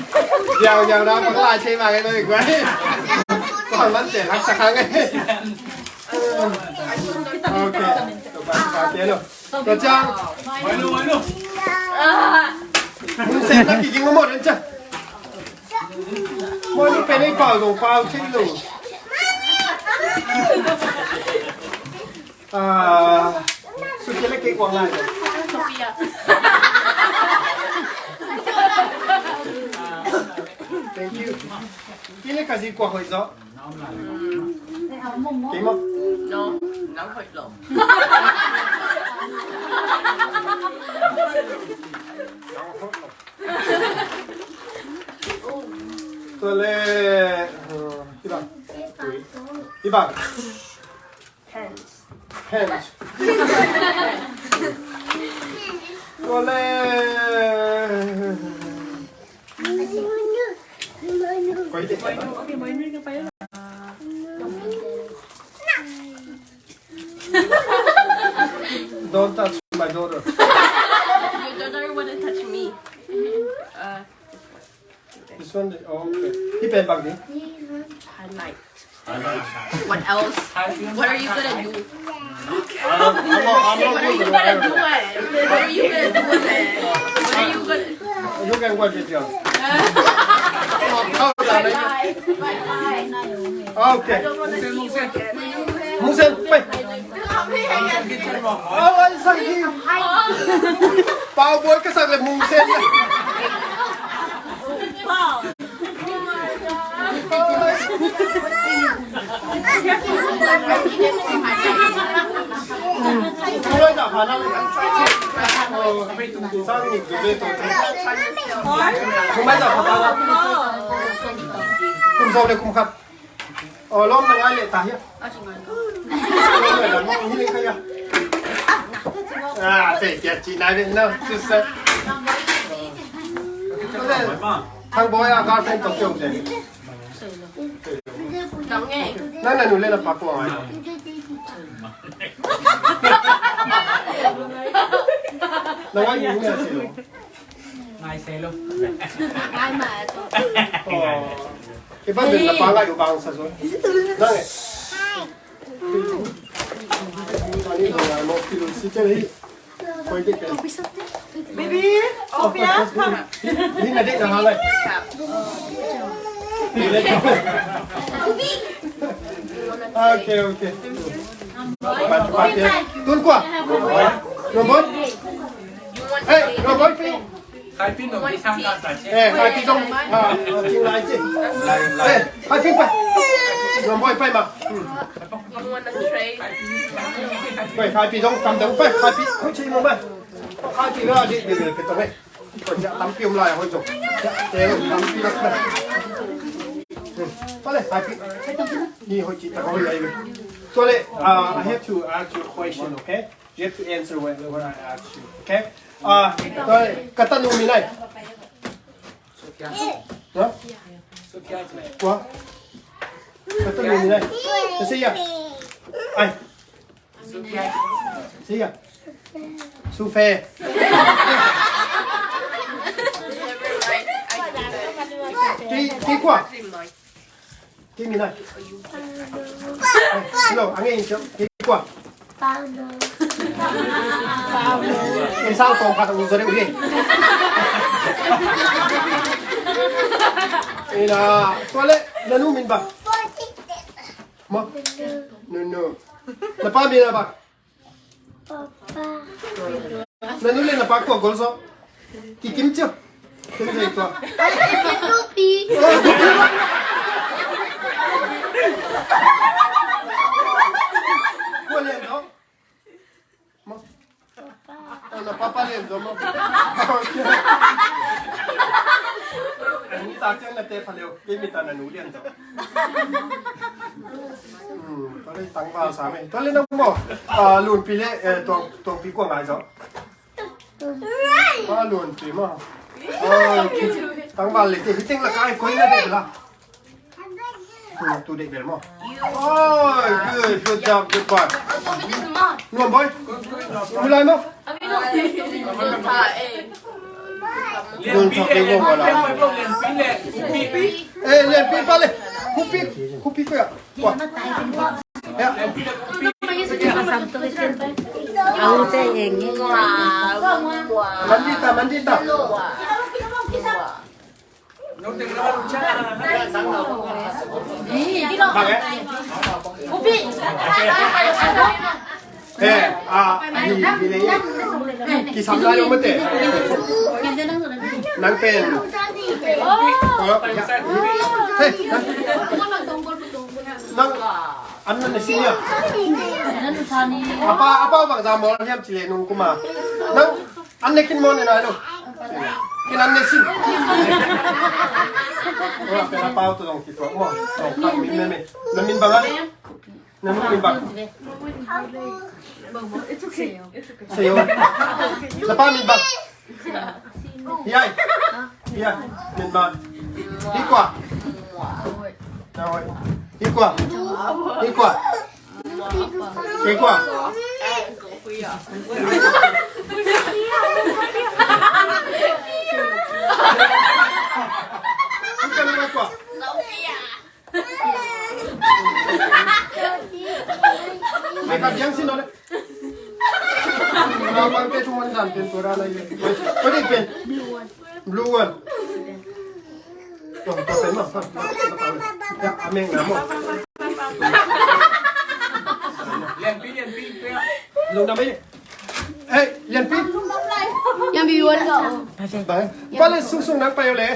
Yau yau na pa lai che ma ngai lo i kua. Kua man te lak sa kha ngai. Ok. Tua pa te lo. Tua ciang. Mun sen na kiging mawh den ciang. Mawh ni pen ei pau zong pau cin lo. Ah, Sofia le kei kuang lai. Sofia. Thank you. Kei le ka zi kua hoih zaw. Kei maw? No, nang hoih lo. Tua le, uh, hi bang. Hi bang. Hands. Hands. Tua le. Don't touch my daughter. Your daughter wanna touch me. Uh, this one. This one, oh, okay. Hi pen bang ni? Highlight. What else? What are you gonna do? What are you gonna do with it? What are you gonna do with it? What are you gonna... You can go with your... Okay. Mungsen, pai. Oh, ay, sorry. Pau Boy ka sak le Mungsen. Kum sawm le kum khat. Oh, lawm na ngai leh ta hiam? Lawm na ngai leh ta hiam? Ah, te kia ci nai ve no, tu sa. Thang Boy a girlfriend tawh keu te. Nang na nu le na pa kua ngai? Na ngai nu le si lo. Ngai se lo. Ngai ma. Oh. Iban den na pa ngai u bang sa so. Nang eh. Ani lo ngai mo kilo si te hi. Koi te te. Baby, obvious, come. Ni na de na ha ngai. Okay, okay. Tun kua. Robot. Hey, robot, please. Khai pin dong pi sang ka sa che. Eh, khai pin dong. Ah, ting lai che. Lai, lai. Eh, khai pin pai. Dong boy pai ma. Hmm. Pai, khai pin dong kam dong pai, khai pin. Hui che mo pai. Khai pin la di di di pe tong eh. Ko ja tam pi um lai hoi jong. Ja, te tam pi la. Hmm. Pai le, khai pin. Ni hoi chi ta hoi ai. So le, uh, I have to ask you a question, okay? You have to answer what, what I ask you, okay? Ah, ka tanu min ai. Huh? Kua? Ka tanu min ai. Ka si ya. Ai. Si ya. Sufe. Ki, ki kua? Kei min ai. Hello, a ngei in ciau. Kei kua? Paulo. Paulo. Kei sang kong khat a um zaw deuh hi. Ina, tua leh, na nu min bang? Maw? Nunu. Na pa min a bang? Papa. Na nu le na pa kua gol zaw? Kikim cia. Kim zei tua. Ai, ai, ai, tupi. Kua lian zaw? Maw? Papa. Oh, na papa lian zaw maw? Okay. Ni ta ciang na te pha leu. Kei mi ta na nu lian zaw. Hmm, tua le tangval sa me. Tua le na maw, ah, Lunpi le, eh, Tuang, Tuangpi kua ngai zaw? Tun. Ba luan pi ma. Oi, tangval le te, hiteng la kai koi na de la. Tu, tu de bel mo. Oi, good, good job, good boy. Nuam boy. Mulai mo. Nuam sa pe mo la. Eh, lian pi pa le. Kupi, kupi ko ya. Kua. Ya. Mandita, mandita. Eh, ah, hi, hi le. Kisam lai om mate. Nang pen. Hey, nang. Nang an na ne sin ya. Apa, apa bang za mol hiam ci le nung kuma. Nang an ne kin mol ne nai lo. Kin an ne sin. Ora pen apa tu dong ki tu mo. Dong kan min me me. Na min bang a. Na min bang. Seyo. Na pa min bang. Hiai. Hiai. Min bang. Hi kua. Na hoi. Hi kua. Hi kua. Hi kua. Hi kua. Mai khat diang sin no le. Naupangte thu man dan pen tua ra lai le. Koi dik pen. Blue one. Tua, tua pen ma, ma, ma, ma, ma. Ya, a meng na mo. Lianpi, lianpi, tua. Lungdam ei. Hey, lianpi. Lianpi wan ko. Bye. Pale sungsung nang pai o le.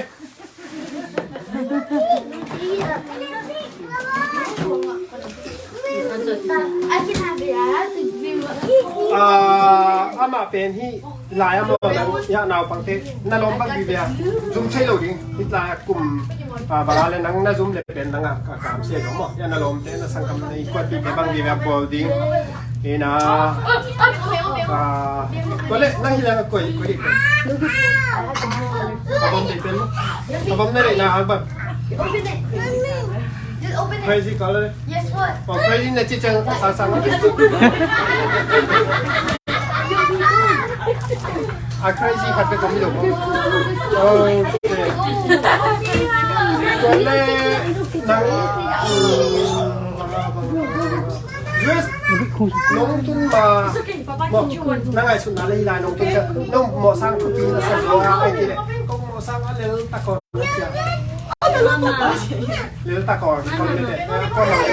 Ah, amah pen hi lai a maw nang, ya, naupangte na lawm bang vive a, zum thei lo ding. Hi lai a kum, ah, bang a le nang na zum le pen nang a ka kamsia lo maw, ya, na lawmte na sanggam na i kuanpihte bang vive a bawl ding. Hi na, ah, tua le nang hi lai a koi, koi ding. A bom ding pen maw. A bom na ding na a bang. Crazy color. Yes, what? Oh, crazy na ci ciang sang sang. A crazy khat bek om hi lo. Okay. Tua le nang, mm, U S nong tun ma. Maw, na ngaihsutna le hi lai nong tun ciang nong mawh sang thupi na sa zaw a, ai ti le kong mawh sang a lel ta ko. Lel ta ko, ko le te. Ko na ko.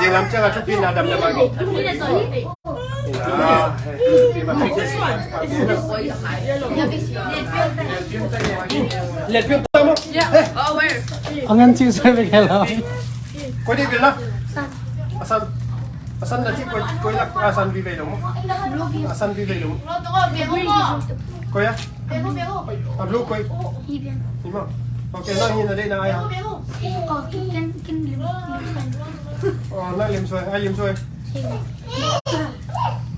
Zinlam ciang a thupi na dam dam a ko. Ina, eh, thupi ma. Let me tell you. Ang ang chiu sa bek hello. Koi ding bil na? A san, a san na ci koi, koi lak a san vive lo maw. A san vive lo maw. Koi a? A blue koi. Hi maw. Okay, nang hi na ding na ai a. Oh, nang lim suai, ai lim suai.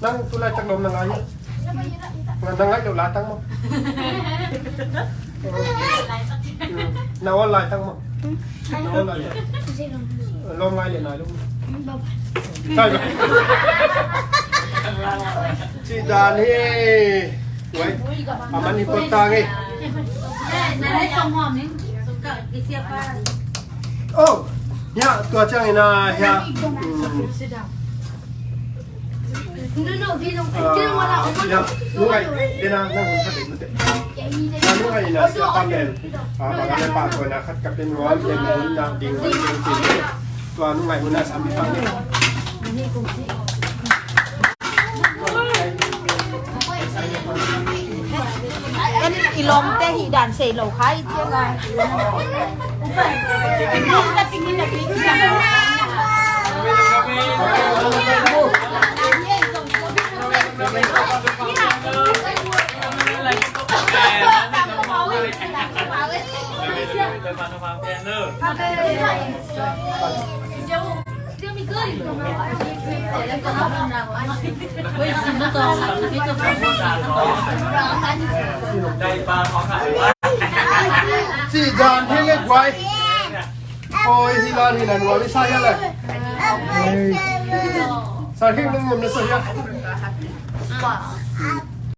Nang tu laitak lawm na ngai. Nang ngai lo laitak maw. Na awl laitak maw. Na awl laitak. Lawm ngai le nai lo. Ci dan hi. Wai. A man hi pot tang hi. Oh, ya, tua ciang ina ya. Ah, ya, nungai, kena, nang hun khat ding mute. Ya, nungai ina sia pa pen. Ah, bang a le pa ko na khat ka pen nuam, pen hun na ding, ding, ding, ding. Tua nungai hun na sam pa ni. En i lawmte hi dan sei lo khai ciang a. Ci zan hi le guai. Koi hi lan hi lan wa li sa hi le. Sa hi le ngom le sa hi.